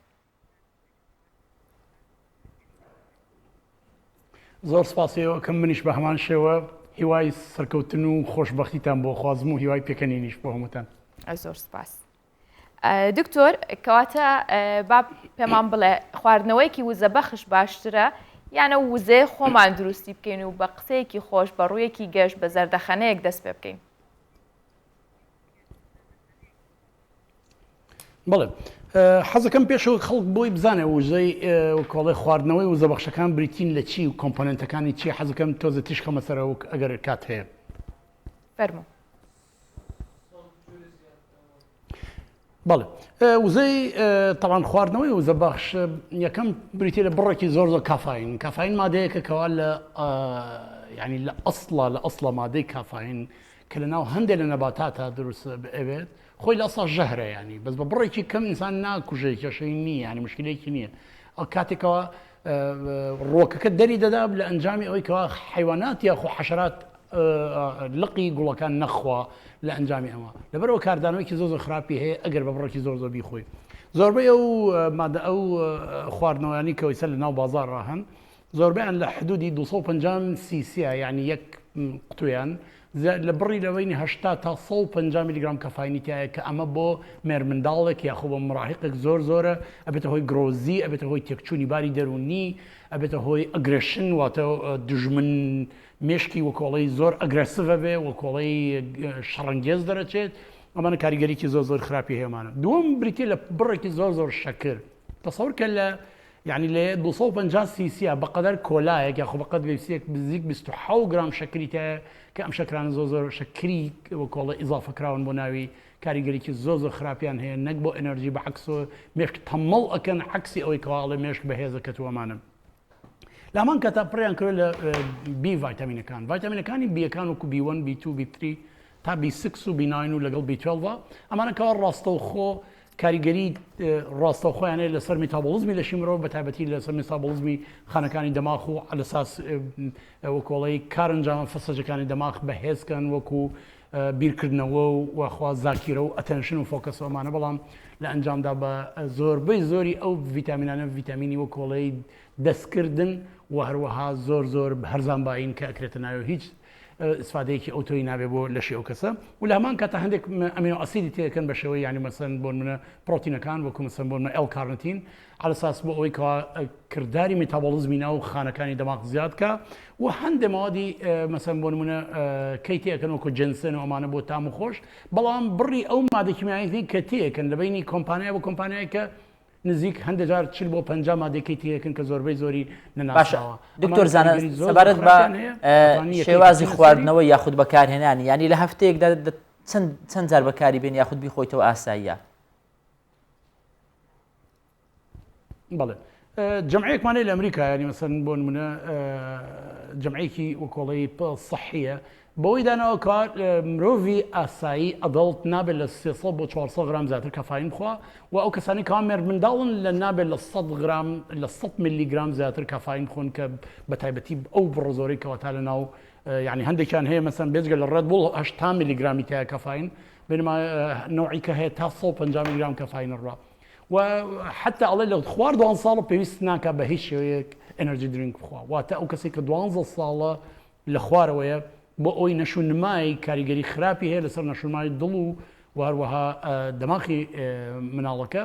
Speaker 17: زۆر سپاسی ئێوە ئەکەم منیش بە هەمان شێوە هیوای سەرکەوتن و خۆشبەختیتان بۆ خوازم و هیوای پێکەنینیش بۆ هەمووتان.
Speaker 1: زۆر سپاس. دکتۆر کەواتە با پێمان بڵێ خواردنەوەیەکی وزە بەخش باشترە یانە وزەیە خۆمان دروستی بکەین و بە قسەیەکی خۆش بە ڕوویەکی گەش بە زەردەخەنەیەک دەست پێ بکەین
Speaker 17: بەڵێ حەزەکەم پێشەوە خەڵک بۆی بزانێ وزەی کۆڵی خواردنەوەی وزە بەخشەکان بریتین لە چی و component ەکانی چی حەزەکەم تۆزە تیشکەمە سەرەوە ئەگەر کات هەیە
Speaker 1: فەرموو
Speaker 17: بەڵێ وزەی تەوان خواردنەوەی وزە بەخش یەکەم بریتە لە بڕێکی زۆر زۆر کافاین کافاین مادەیەکە کەوا لە ینی لە ئەسڵا لە ئەسڵە مادەی کافاین کە لە ناو هەندێک لە نەباتاتە دروست ئەوێت خۆی لە ئەسڵا ژەهرە ینی بەس بە بڕێکی کەم ئینسان ناکوژێ کێشەی نییە ینی مشکلێکی نییە ئەو کاتێکەوە ڕووەکەکە دەری دەدا لە ئەنجامی ئەوەی کەوا حیوانات یاخۆ حەشرات لقی گوڵەکان نەخوا لە ئەنجامی ئەمە لەبەرەوە کاردانەوەیکی زۆر زۆر خراپی هەیە ئەگەر بە بڕێکی زۆر زۆر بیخۆی زۆربەی ئەو مادە ئەو خواردنەوەیانی کە ئێستا لە ناو بازاڕ هەن زۆربەیان لە حدودی 250 سیسیە یعنی یەک قوتویان لە بڕی لە بەینی 80 تا 150 میلیگرام کافاینی تایە کە ئەمە بۆ مێرمنداڵێک یاخۆ بۆ مراهقێک زۆر زۆرە ئەبێتە هۆی گرۆزی ئەبێتە هۆی تێکچوونی باری دەروونی ئەبێتە هۆی aggression واتە دژمن مێشکی وەکۆڵەی زۆر aggressive ئەبێ وەکۆڵەی شەڕەنگێز دەرەچێت ئەمانە کاریگەریی زۆر زۆر خراپی هەیەمانە دووەم بریتە لە بڕێکی زۆر زۆر شەکر تەسەور کە لە یعنی لە 250 سیسیە بەقەدەر کۆلایەک یاخۆ بەقەد بێپسیەک نزیک 27 گرام شەکری تایە کە ئەم شەکرانە زۆر زۆر شەکری وەکۆڵە ئیزافە کراون بۆ ناوی کاریگەریی زۆر زۆر خراپیان هەیە نەک بۆ ئەنەرجی بە عەکس مێشک تەمەڵ ئەکەن عەکسی ئەوەی کەوا ئەڵێ مێشک بەهێزە کە توەمانە لە هەمان کاتا پڕیان کردوە لە بی ڤایتامینەکان ڤایتامینەکانی بیەکان وەکو بی 1 بی 2 بی 3 تا بی 6 و بی 9 و لەگەڵ بی 12 ئەمانە کەوا ڕاستەوخۆ کاریگەری ڕاستەوخۆیان هەیە لەسەر میتابۆڵزمی لەشی مرۆڤ بە تایبەتی لەسەر میتابۆڵزمی خانەکانی دەماخ و عەلەساس وەکۆڵەی کارەنجامە فەسەجەکانی دەماخ بەهێزکەن وەکو بیرکردنەوە و وەخوا زاکیرە و attention و focus و ئەمانە بەڵام لە ئەنجامدا بە زۆربەی زۆری ئەو ڤیتامینانە ڤیتامینی وەکۆڵەی دەستکردن و هەروەها زۆر زۆر هەرزان باین کە ئەکرێتە ناوی هیچ. ئیسفادەیەکی ئەوتۆی نابێ بۆ لەشی ئەو کەسە و لە هەمان کاتە هەندێک amino acid ی تێکەن بە شێوەی یانی مەسەن بۆ نمونە پرۆتینەکان وەکو مەسەن بۆ نمونە L-carnitine عەلەساس بۆ ئەوەی کەوا کرداری metabolism ی ناو خانەکانی دەماغ زیاد کا و هەندێ مەوادی مەسەن بۆ نمونە کەی تێکەن وەکو جنسن و ئەمانە بۆ تام و خۆش بەڵام بڕی ئەو مادە کیمیاییەی کە تێکەن لە بەینی کۆمپانیا بۆ کۆمپانیای کە نزیک هەندێ جار 40 بۆ 50 مادەکەی تێکن کە زۆربەی زۆری
Speaker 2: باشە
Speaker 17: نەناسراوە.
Speaker 2: دکتۆر
Speaker 17: ئەمانە
Speaker 2: زانا
Speaker 17: کاریگەری زۆر زۆر
Speaker 2: سەبارەت بە
Speaker 17: خراپیان هەیە ئەتوانی یەکەی
Speaker 2: شێوازی
Speaker 17: کردنە سەری
Speaker 2: خواردنەوە یاخود بەکارهێنانی یانی لە هەفتەیەکدا چەند چەند جار بەکاری بێن یاخود بیخۆیتەوە ئاساییە؟
Speaker 17: بەڵێ جەمعەیەکمان هەیە لە ئەمریکا یانی مەسەن بۆ نمونە جەمعەیەکی وەکۆڵی سەحیە بەوەی داناوە کە مرۆڤی ئاسایی adult نابێت لە 300 بۆ 400 غرام زیاتر کافاین بخوا و ئەو کەسانی کەوا مێردمنداڵن لە نابێت لە 100 غرام لە 100 میلی گرام زیاتر کافاین بخۆن کە بە تایبەتی ئەو بڕە زۆرەی کەواتە لە ناو یعنی هەندێکیان هەیە مەسەن بێجگە لە ڕێد بوڵ 80 میلی گرامی تیا کافاین بنما نەوعی کە هەیە تا 150 میلی گرام کافاین ڕا و حتا ئەڵێ لە خوار دوانزە ساڵە پێویست ناکات بە هیچ شێوەیەک energy drink بخوا واتە ئەو کەسێک کە دوانزە ساڵە لە خوارەوەیە بۆ ئەوی نەشونمای کاریگەری خراپی هەیە لەسەر نەشونمای دڵ و و هەروەها دەماخی مناڵەکە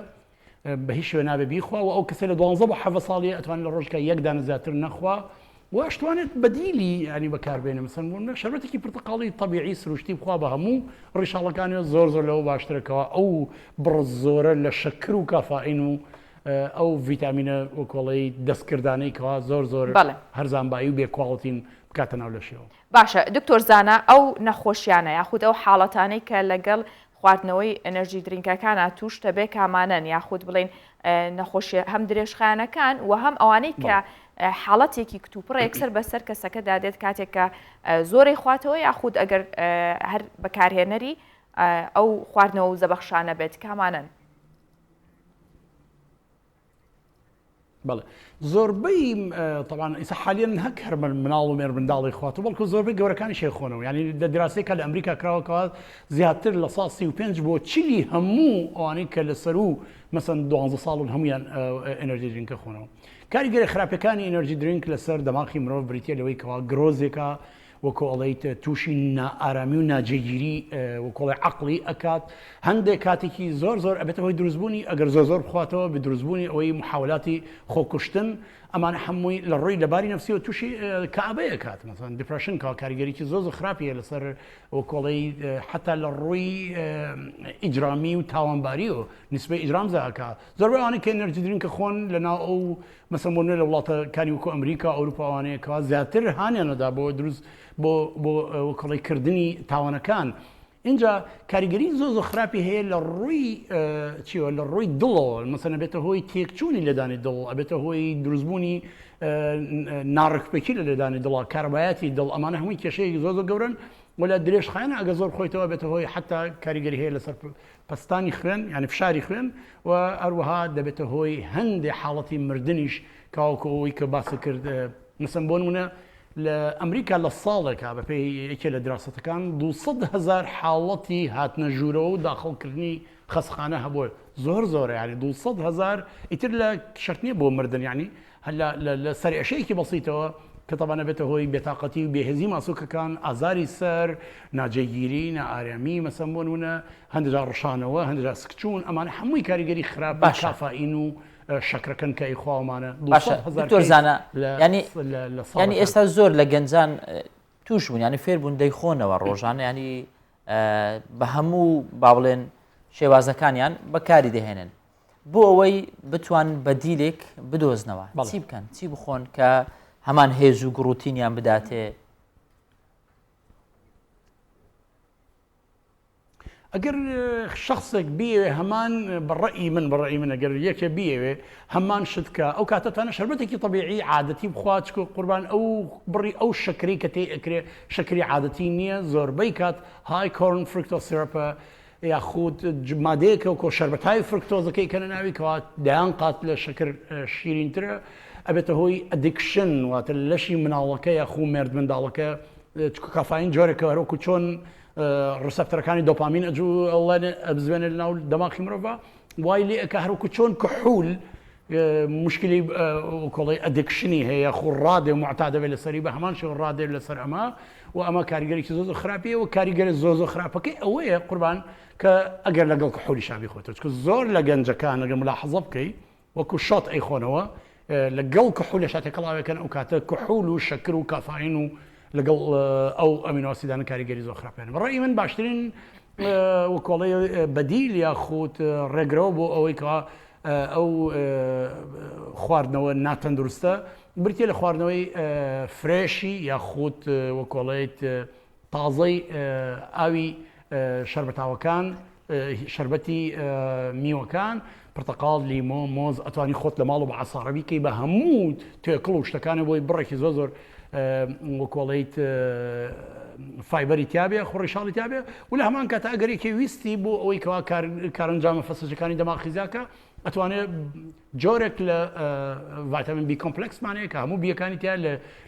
Speaker 17: بە هیچ شێوە نابێ بیخوا و ئەو کەسە لە دوانزە بۆ حەڤە ساڵی ئەتوانێت لە ڕۆژگا یەک دانە زیاتر نەخوا و ئەشتوانێت بەدیلی ینی بەکاربێنێ مەسەن بۆ نمونە شەربەتێکی پرتەقاڵی تەبیعی سروشتی بخوا بە هەموو ڕیشاڵەکانیەوە زۆر زۆر لەوە باشترە کەوا ئەو بڕە زۆرە لە شەکر و کافاین و ئەو ڤیتامینە وەکۆڵەی دەستکردانەی کەوا زۆر زۆر
Speaker 1: بەڵێ.
Speaker 17: هەرزانبایی و بێ quality ن بکاتە ناو لەشیەوە.
Speaker 1: باشە دکتۆر زانا ئەو نەخۆشیانە یاخود ئەو حاڵەتانەی کە لەگەڵ خواردنەوەی energy drink ەکانا توش دەبێ کامانەن یاخود بڵێین نەخۆشیە هەم درێژخایەنەکان و هەم ئەوانەی کە حاڵەتێکی کتوپڕ یەکسەر بەسەر کەسەکەدا دێت کاتێک کە زۆرەی خواتەوە یاخود ئەگەر هەر بەکارهێنەری ئەو خواردنەوە و زەبەخشانە بێت کامانەن؟
Speaker 17: بەڵێ زۆربەی تەبان ئیسا حالیان هەک هەر مناڵ و مێرمنداڵی خوات و بەڵکو زۆربەی گەورەکانی شێخۆنەوە ینی لە دراسێکە لە ئەمریکا کراوەکەوە زیاتر لە سا 35 بۆ چلی هەموو ئەوانەی کە لە سەرو مەسەن 12 ساڵن هەمویان energy drink ە خۆنەوە کاریگەری خراپەکانی energy drink لەسەر دەماخی مرۆڤ بریتە لەوەی کەوا گرۆزێکە وەکو ئەڵێیت تووشی نائارامی و ناجێگیری وەکۆڵێ عەقڵی ئەکات هەندێک کاتێکی زۆر زۆر ئەبێتە هۆی دروستبوونی ئەگەر زۆر زۆر بخواتەوە بە دروستبوونی ئەوەی محاولاتی خۆکوشتن ئەمانە هەمووی لە ڕووی لەباری نفسیەوە تووشی کەئابەیە کات مەسەن depression کە کاریگەریی زۆر زۆر خراپی هەیە لەسەر وەکۆڵەی حتا لە ڕووی ئیجرامی و تاوانباریەوە نسبەی ئیجرام زاکە زۆربەی ئەوانەی کە energy drink خۆن لەناو ئەو مەسەن بۆ نوێ لە وڵاتەکانی وەکو ئەمریکا ئەوروپا ئەوانەیە کەوا زیاتر هانیان ئەدا بۆ دروست بۆ بۆ وەکڵی کردنی تاوانەکان اینجا کاریگەری زۆ زۆ خراپی هەیە لە ڕووی چیەوە لە ڕووی دڵەوە مەسەن ئەبێتە هۆی تێکچوونی لێدانی دڵ ئەبێتە هۆی دروستبوونی ناڕێکوپێکی لە لێدانی دڵا کارەبایەتی دڵ ئەمانە هەمووی کێشەیەکی زۆر زۆر گەورەن ولا درێژخایەنە ئەگە زۆر خۆیتەوە بێتە هۆی حتا کاریگەری هەیە لەسەر پەستانی خوێن یانی فشاری خوێن و هەروەها دەبێتە هۆی هەندێ حاڵەتی مردنیش کاوەکو ئەوەی کە باست کرد مەسەن بۆ نمونە لە ئەمریکا لە ساڵێکا بەپێی یەکێ لە دراسەتەکان 200 هەزار حاڵەتی هاتنە ژوورەوە و داخڵکردنی خەستخانە هەبووە زۆر زۆرە یانی 200 هەزار ئیتر لە شەرت نییە بۆ مردن یانی هەر لە لە لە سەرئێشەیەکی بەسیتەوە کە تەبعەن ئەبێتە هۆی بێتاقەتی و بێهێزی ماسولکەکان، ئازاری سەر، ناجێگیری، نائارامی، مەسەن بۆ نموونە هەندێ جار ڕشانەوە، هەندێ جار سکچوون، ئەمانە هەمووی کاریگەری خراپی
Speaker 2: باشە.
Speaker 17: کافائین و شەکرەکەن کە ئەیخواومانە
Speaker 2: باشە
Speaker 17: 200 هەزار
Speaker 2: دکتۆر
Speaker 17: کەیس
Speaker 2: زانا
Speaker 17: لە
Speaker 2: یانی
Speaker 17: لە لە
Speaker 2: یانی
Speaker 17: ساڵێکا.
Speaker 2: ئێستا زۆر لە گەنجان تووش بوون یانی فێر بوون دەیخۆنەوە ڕۆژانە یانی بە هەموو با بڵێن شێوازەکانیان بەکاری دەهێنن بۆ ئەوەی بتوان بەدیلێک بدۆزنەوە چی بکەن چی بخۆن کە هەمان هێز و گڕوتینیان بداتێ
Speaker 17: ئەگەر شخصێک بیەوێ هەمان بەڕئی من بەڕئی من ئەگەر یەکێ بیەوێ هەمان شت کە ئەو کاتەتانە شربەتێکی طببیعی عادەتی بخوا چکو قوربان ئەو بڕی ئەو شەکری کە تێ ئەکرێ شەکری عادەتی نییە زۆربەی کات high corn fructose syrup ە یاخود مادەیەکە وەکۆ شەربەتاوی فرکتۆزەکەی کەنە ناوی کەوا دەیان قات لە شەکر شیرینترە ئەبێتە هۆی addiction واتە لە لەشی مناڵەکە یاخو مێرد منداڵەکە چکو کافاین جۆرێکە هەروەکو چۆن receptor ەکانی دۆپامین ئەجوڵێنێ ئەبزوێنێ لەناو دەماخی مرۆڤ وای لێ ئەکا هەروەکو چۆن کحول. مشکلی کۆڵی addiction ی هەیە خۆ ڕادێ و معتادە بێت لەسەری بە هەمان شێوە ڕادێت لەسەر ئەمە و ئەمە کاریگەرێکی زۆر زۆر خراپیە و کاریگەرە زۆر زۆر خراپەکەی ئەوەیە قوربان کە ئەگەر لەگەڵ کحولی شابی خۆتەوە چکە زۆر لە گەنجەکان ئەگەر ملاحەزە بکەی وەکو shot ئەیخۆنەوە لەگەڵ کحول لە تێکەڵاوێکەن ئەو کاتە کحول و شەکر و کافاین و لەگەڵ ئەو amino acid انە کاریگەری زۆر خراپیان بەڕای من باشترین وکۆڵی بەدیل یاخود ڕێگرەوە بۆ ئەوەی کەوا ئەو خواردنەوە ناتەندروستە بریتە لە خواردنەوەی fresh ی یاخود وەکۆڵێت تازەی ئاوی شەربەتاوەکان، شەربەتی میوەکان، پرتەقاڵ، لیمۆ، مۆز، ئەتوانی خۆت لە ماڵەوە بە عەسارە بیکەی بە هەموو توێکڵ و شتەکانی بۆی بڕێکی زۆر زۆر وەکۆڵیت fiber ی تیابێ خۆ ڕیشاڵی تیابێ و لە هەمان کاتە ئەگەر یەکێ ویستی بۆ ئەوەی کەوا کارەنجامە فەسەجەکانی دەماغی زیاکە ئەتوانێت جۆرێک لە ڤایتامین B complex مان هەیە کە هەموو بیەکانی تیا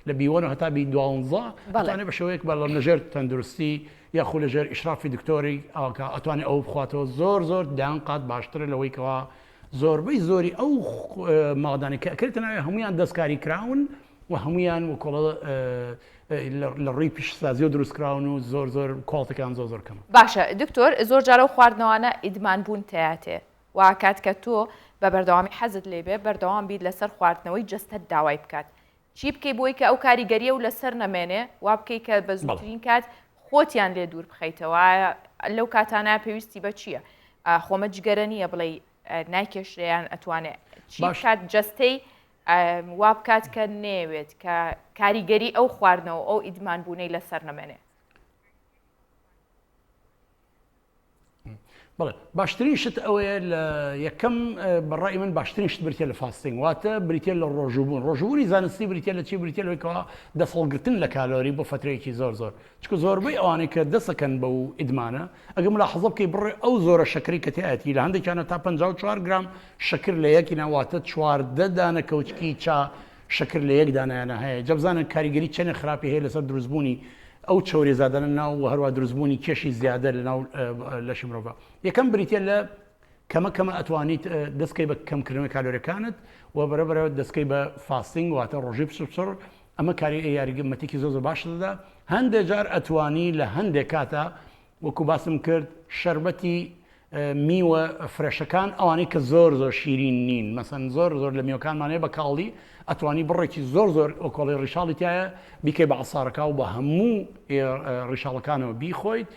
Speaker 17: لە B one هەتا B دوانزە ئەتوانێت بە شێوەیەک بەڵام لەژێر تەندروستی یاخو لەژێر ئیشرافی دکتۆری ئاکا ئەتوانێت ئەو بخواتەوە زۆر زۆر دەیان قات باشترە لەوەی کەوا زۆربەی زۆری ئەو مادانەی کە ئەکرێتە ناوی هەمویان دەستکاری کراون و هەمویان وکۆڵە لە ڕووی پیشسازیەوە دروست کراون و زۆر زۆر کواڵتەکان زۆر زۆر کەمە.
Speaker 1: باشە دکتۆر زۆر جارە و خواردنەوانە ئیدمان بوون تیاتێ واکات کە تۆ بە بەردەوامی حەزت لێ بێ بەردەوام بیت لەسەر خواردنەوەی جەستەت داوای بکات چی بکەی بۆی کە ئەو کاریگەریە و لەسەر نەمێنێ وا بکەی کە بە زووترین کات خۆتیان لێ دوور بخەیتەوە لەو کاتانە پێویستی بە چییە خۆمە جگەرە نییە بڵێ نایکێشرێیان ئەتوانێ چی بکات جەستەی وا بکات کە نێوێت کە کاریگەری ئەو خواردنەوە ئەو ئیدمان بوونەی لەسەر نەمێنێ.
Speaker 17: بەڵێ باشترین شت ئەوەیە لە یەکەم بەڕای من باشترین شت بریتە لە fasting واتە بریتە لە ڕۆژووبوون ڕۆژوبوونی زانستی بریتە لە چی بریتە لەوەی دەسەڵگرتن لە کالۆری بۆ فترەیەکی زۆر زۆر چکە زۆربەی ئەوانەی کە دەسەکەن بە و ئیدمانە ئەگە ملاحەزە بکەی بڕێ ئەو زۆرە شەکری کە تایەتی لە هەندێکیانە تا 54 گرام شەکر لە یەکی ناواتە 14 دانە کەوچکی چا شەکر لە یەک دانایانە هەیە جا بزانن کاریگەری چەنێ خراپی هەیە لەسەر دروستبوونی ئەو چەوریە زادانە ناو و هەروە دروستبوونی کێشی زیادە لە ناو لەشی مرۆڤ یەکەم بریتە لە کەمە کەمە ئەتوانیت دەستکەی بە کەمکردنەوەی کالۆریەکانت و بەرەبەرە دەستکەی بە fasting واتە ڕۆژی پچڕ ئەمە کاری یاریگەمەتێکی زۆر زۆر باش دەدا هەندێک جار ئەتوانی لە هەندێک کاتە وەکو باسم کرد شەربەتی میوە fresh ەکان ئەوانەی کە زۆر زۆر شیرین نین مەسەن زۆر زۆر لە میوەکانمان هەیە بە کاڵی ئەتوانی بڕێکی زۆر زۆر ئۆکۆڵی ڕیشاڵی تایە بیکەی بە عسارەکە و بە هەموو ڕیشاڵەکانەوە بیخۆیت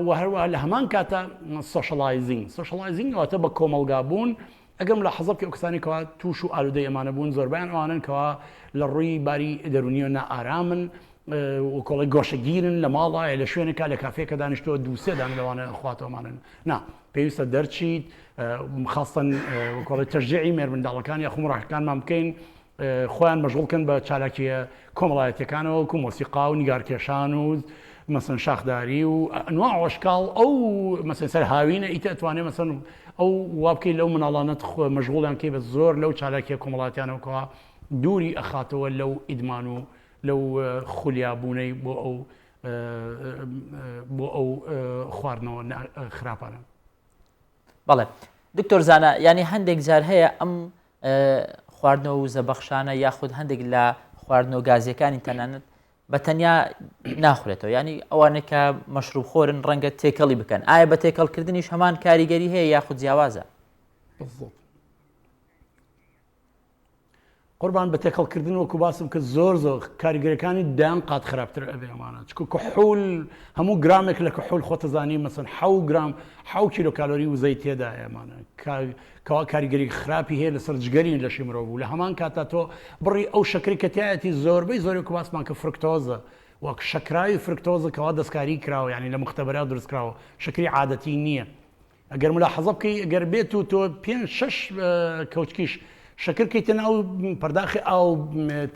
Speaker 17: و هەروەها لە هەمان کاتە socializing socializing واتە بە کۆمەڵگا بوون ئەگەر ملاحەزە بکەی ئەو کەسانەی کەوا تووش و ئالوودەی ئەمانە بوون زۆربەیان ئەوانەن کەوا لە ڕووی باری دەروونیەوە نائارامن و کۆڵی گۆشەگیرن لە ماڵە لە شوێنێکا لە کافێکە دانیشتووە دووسێ دانە لەوانە خواتەوەمانن نا پێویستە دەرچیت خاستن کۆڵی تەشجیعی مێرمنداڵەکان یاخو مراهقەکانمان بکەین خۆیان مەشغوڵ کەن بە چالاکییە کۆمەڵایەتیەکانەوە وەکو مۆسیقا و نیگارکێشان و مەسەن شاخداری و ئەنواع و ئەشکاڵ ئەو مەسەن سەر هاوینە ئیتە ئەتوانێ مەسەن ئەو وا بکەی لەو مناڵانەت مەشغوڵیان کەی بە زۆر لەو چالاکیە کۆمەڵاتیانەوە کەوا دووری ئەخاتەوە لەو ئیدمان و لەو خولیابوونەی بۆ ئەو بۆ ئەو خواردنەوە خراپانە.
Speaker 2: بەڵێ دکتۆر زانا یانی هەندێک جار هەیە ئەم خواردنەوە وزە بەخشانە یاخود هەندێک لە خواردنەوە گازیەکانی تەنانەت بە تەنیا ناخورێتەوە ینی ئەوانە کە مەشروب خۆرن ڕەنگە تێکەڵی بکەن ئایا بە تێکەڵکردنیش هەمان کاریگەری هەیە یاخود جیاوازە؟
Speaker 17: قوربان بە تێکەڵ کردن وەکو باسم کرد زۆر زۆر کاریگەرەکانی دەیان قات خراپتر ئەبێ ئەمانە چکو کحول هەموو گرامێک لە کحول خۆتەزانی مەسن حەو گرام حەو کیلۆ کالۆری وزەی تێدایە ئەمانە کەوا کاریگەری خراپی هەیە لەسەر جگەری لەشی مرۆڤ و لە هەمان کاتا تۆ بڕی ئەو شەکری کە تایەتی زۆربەی زۆری وەکو باسمان کە فرکتۆزە وەک شەکراوی فرکتۆزە کەوا دەستکاری کراوە یعنی لە مختبەرا دروست کراوە شەکری عادەتی نییە ئەگەر ملاحەزە بکەی ئەگەر بێت و تۆ پێنج شەش کەوچکیش شەکر کەیتە ناو پەرداخی ئاو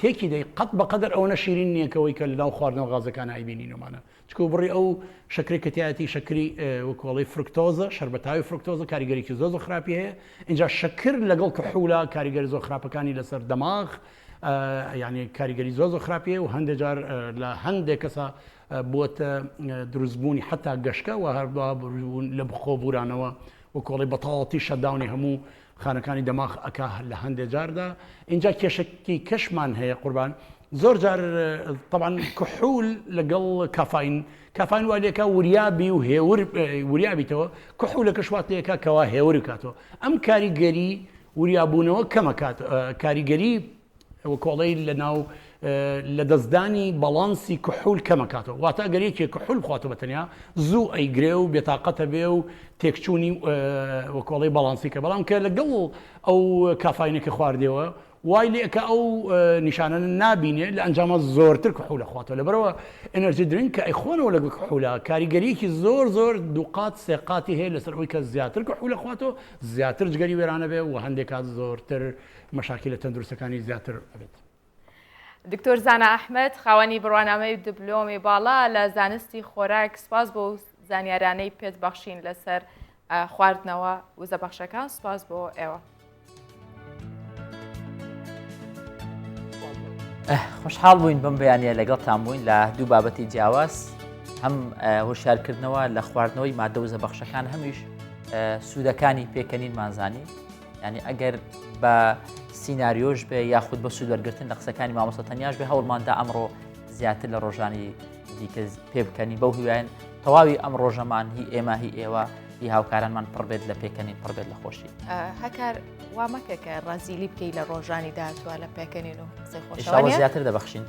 Speaker 17: تێکی دەی قەت بەقەدەر ئەوەنە شیرین نییە کەەوەی کە لەناو خواردنەوە غازەکان ئایبینینەمانە چکو بڕی ئەو شەکری کە تایەتی شەکری وەکۆڵی فرکتۆزە شەربەتاوی فرکتۆزە کاریگەریی زۆر زۆر خراپی هەیە اینجا شەکر لەگەڵ کحولا کاریگەری زۆر خراپەکانی لەسەر دەماغ یعنی کاریگەری زۆر زۆر خراپی هەیە و هەندێک جار لە هەندێک کەسە بووەتە دروستبوونی حەتا گەشکە و هەروەها لە خۆبورانەوە و کۆڵی بەتەواوەتی shutdown ی هەموو. خانەکانی دەماخ ئەکا لە هەندێ جاردا ئینجا کێشەکی کەشمان هەیە قوربان زۆر جار تەبعەن کحول لەگەڵ کافاین کافاین وا لێکا وریابی و هێور وریابیتەوە کحولەکەش وات لێکا کەوا هێور بکاتەوە ئەم کاریگەری وریابوونەوە کەمەکات کاریگەری وکۆڵەی لە ناو لەدەستدانی باڵانسی کحول کەمەکاتەوە واتە ئەگەر یەکێک کحول بخواتەوە بە تەنیا زوو ئەیگرێ و بێتاقەتە بێ و تێکچوونی وکۆڵەی باڵانسی کە بەڵام کە لەگەڵ ئەو کافاینەکە خواردەوە وای لێ ئەکا ئەو نیشانانە نابینێ لە ئەنجاما زۆرتر کحول ئەخواتەوە لەبەرئەوە energy drink کە ئەیخۆنەوە لەگەڵ کحولا کاریگەریەکی زۆر زۆر دووقات سێقاتی هەیە لەسەر ئەوەی کە زیاتر کحول ئەخواتەوە زیاتر جگەری وێرانە بێ و هەندێک کات زۆرتر مەشاکیلە تەندروستەکانی زیاتر ئەبێت.
Speaker 1: دکتۆر زانا ئەحمەد خاوەنی بڕوانامەی دبلۆمی باڵا لە زانستی خۆراک سوپاس بۆ زانیارانەی پێت بەخشین لەسەر خواردنەوە وزەبەخشەکان سوپاس بۆ ئێوە.
Speaker 2: خۆشحاڵ بووین بەم بەیانە لەگەڵتان بووین لە دوو بابەتی جیاواز هەم هۆشیارکردنەوە لە خواردنەوەی مادە وزە بەخشەکان هەمیش سوودەکانی پێکەنینمان زانی ینی ئەگەر بە سینناریۆش بێ یاخود بە سوودوەرگتن لە قسەکانی مامۆستا تەنیاش بێ هەوڵماندا ئەمڕۆ زیاتر لە ڕۆژانی دیکە پێ بکەنی بەو هیوایەن تەواوی ئەم ڕۆژەمان هی ئێمە هی ئێوە هی هاوکارانمان پڕ بێت لە پێکەنین پڕ بێت لە خۆشی.
Speaker 1: هەکار وا مەکە کە ڕەزیلی بکەی لە ڕۆژانی داهاتووە لە پێکەنین و قسەی خۆشەوە
Speaker 2: ئیشاڵڵا زیاتر دەبەخشین.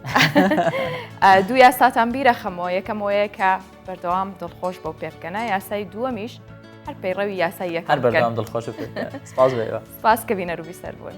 Speaker 1: دوو یاساتان بیرەخەمەوە یەکەم ئەوەیە کە بەردەوام دڵخۆش بەو پێ بکەنە یاسای دووەمیش هەر پەیڕەوی یاسای یەکەم
Speaker 2: هەر بەردەوام دڵخۆش و پێ بکەنە. سپاس بۆ ئێوە.
Speaker 1: سپاس کە بینەر و بیسەر بوون.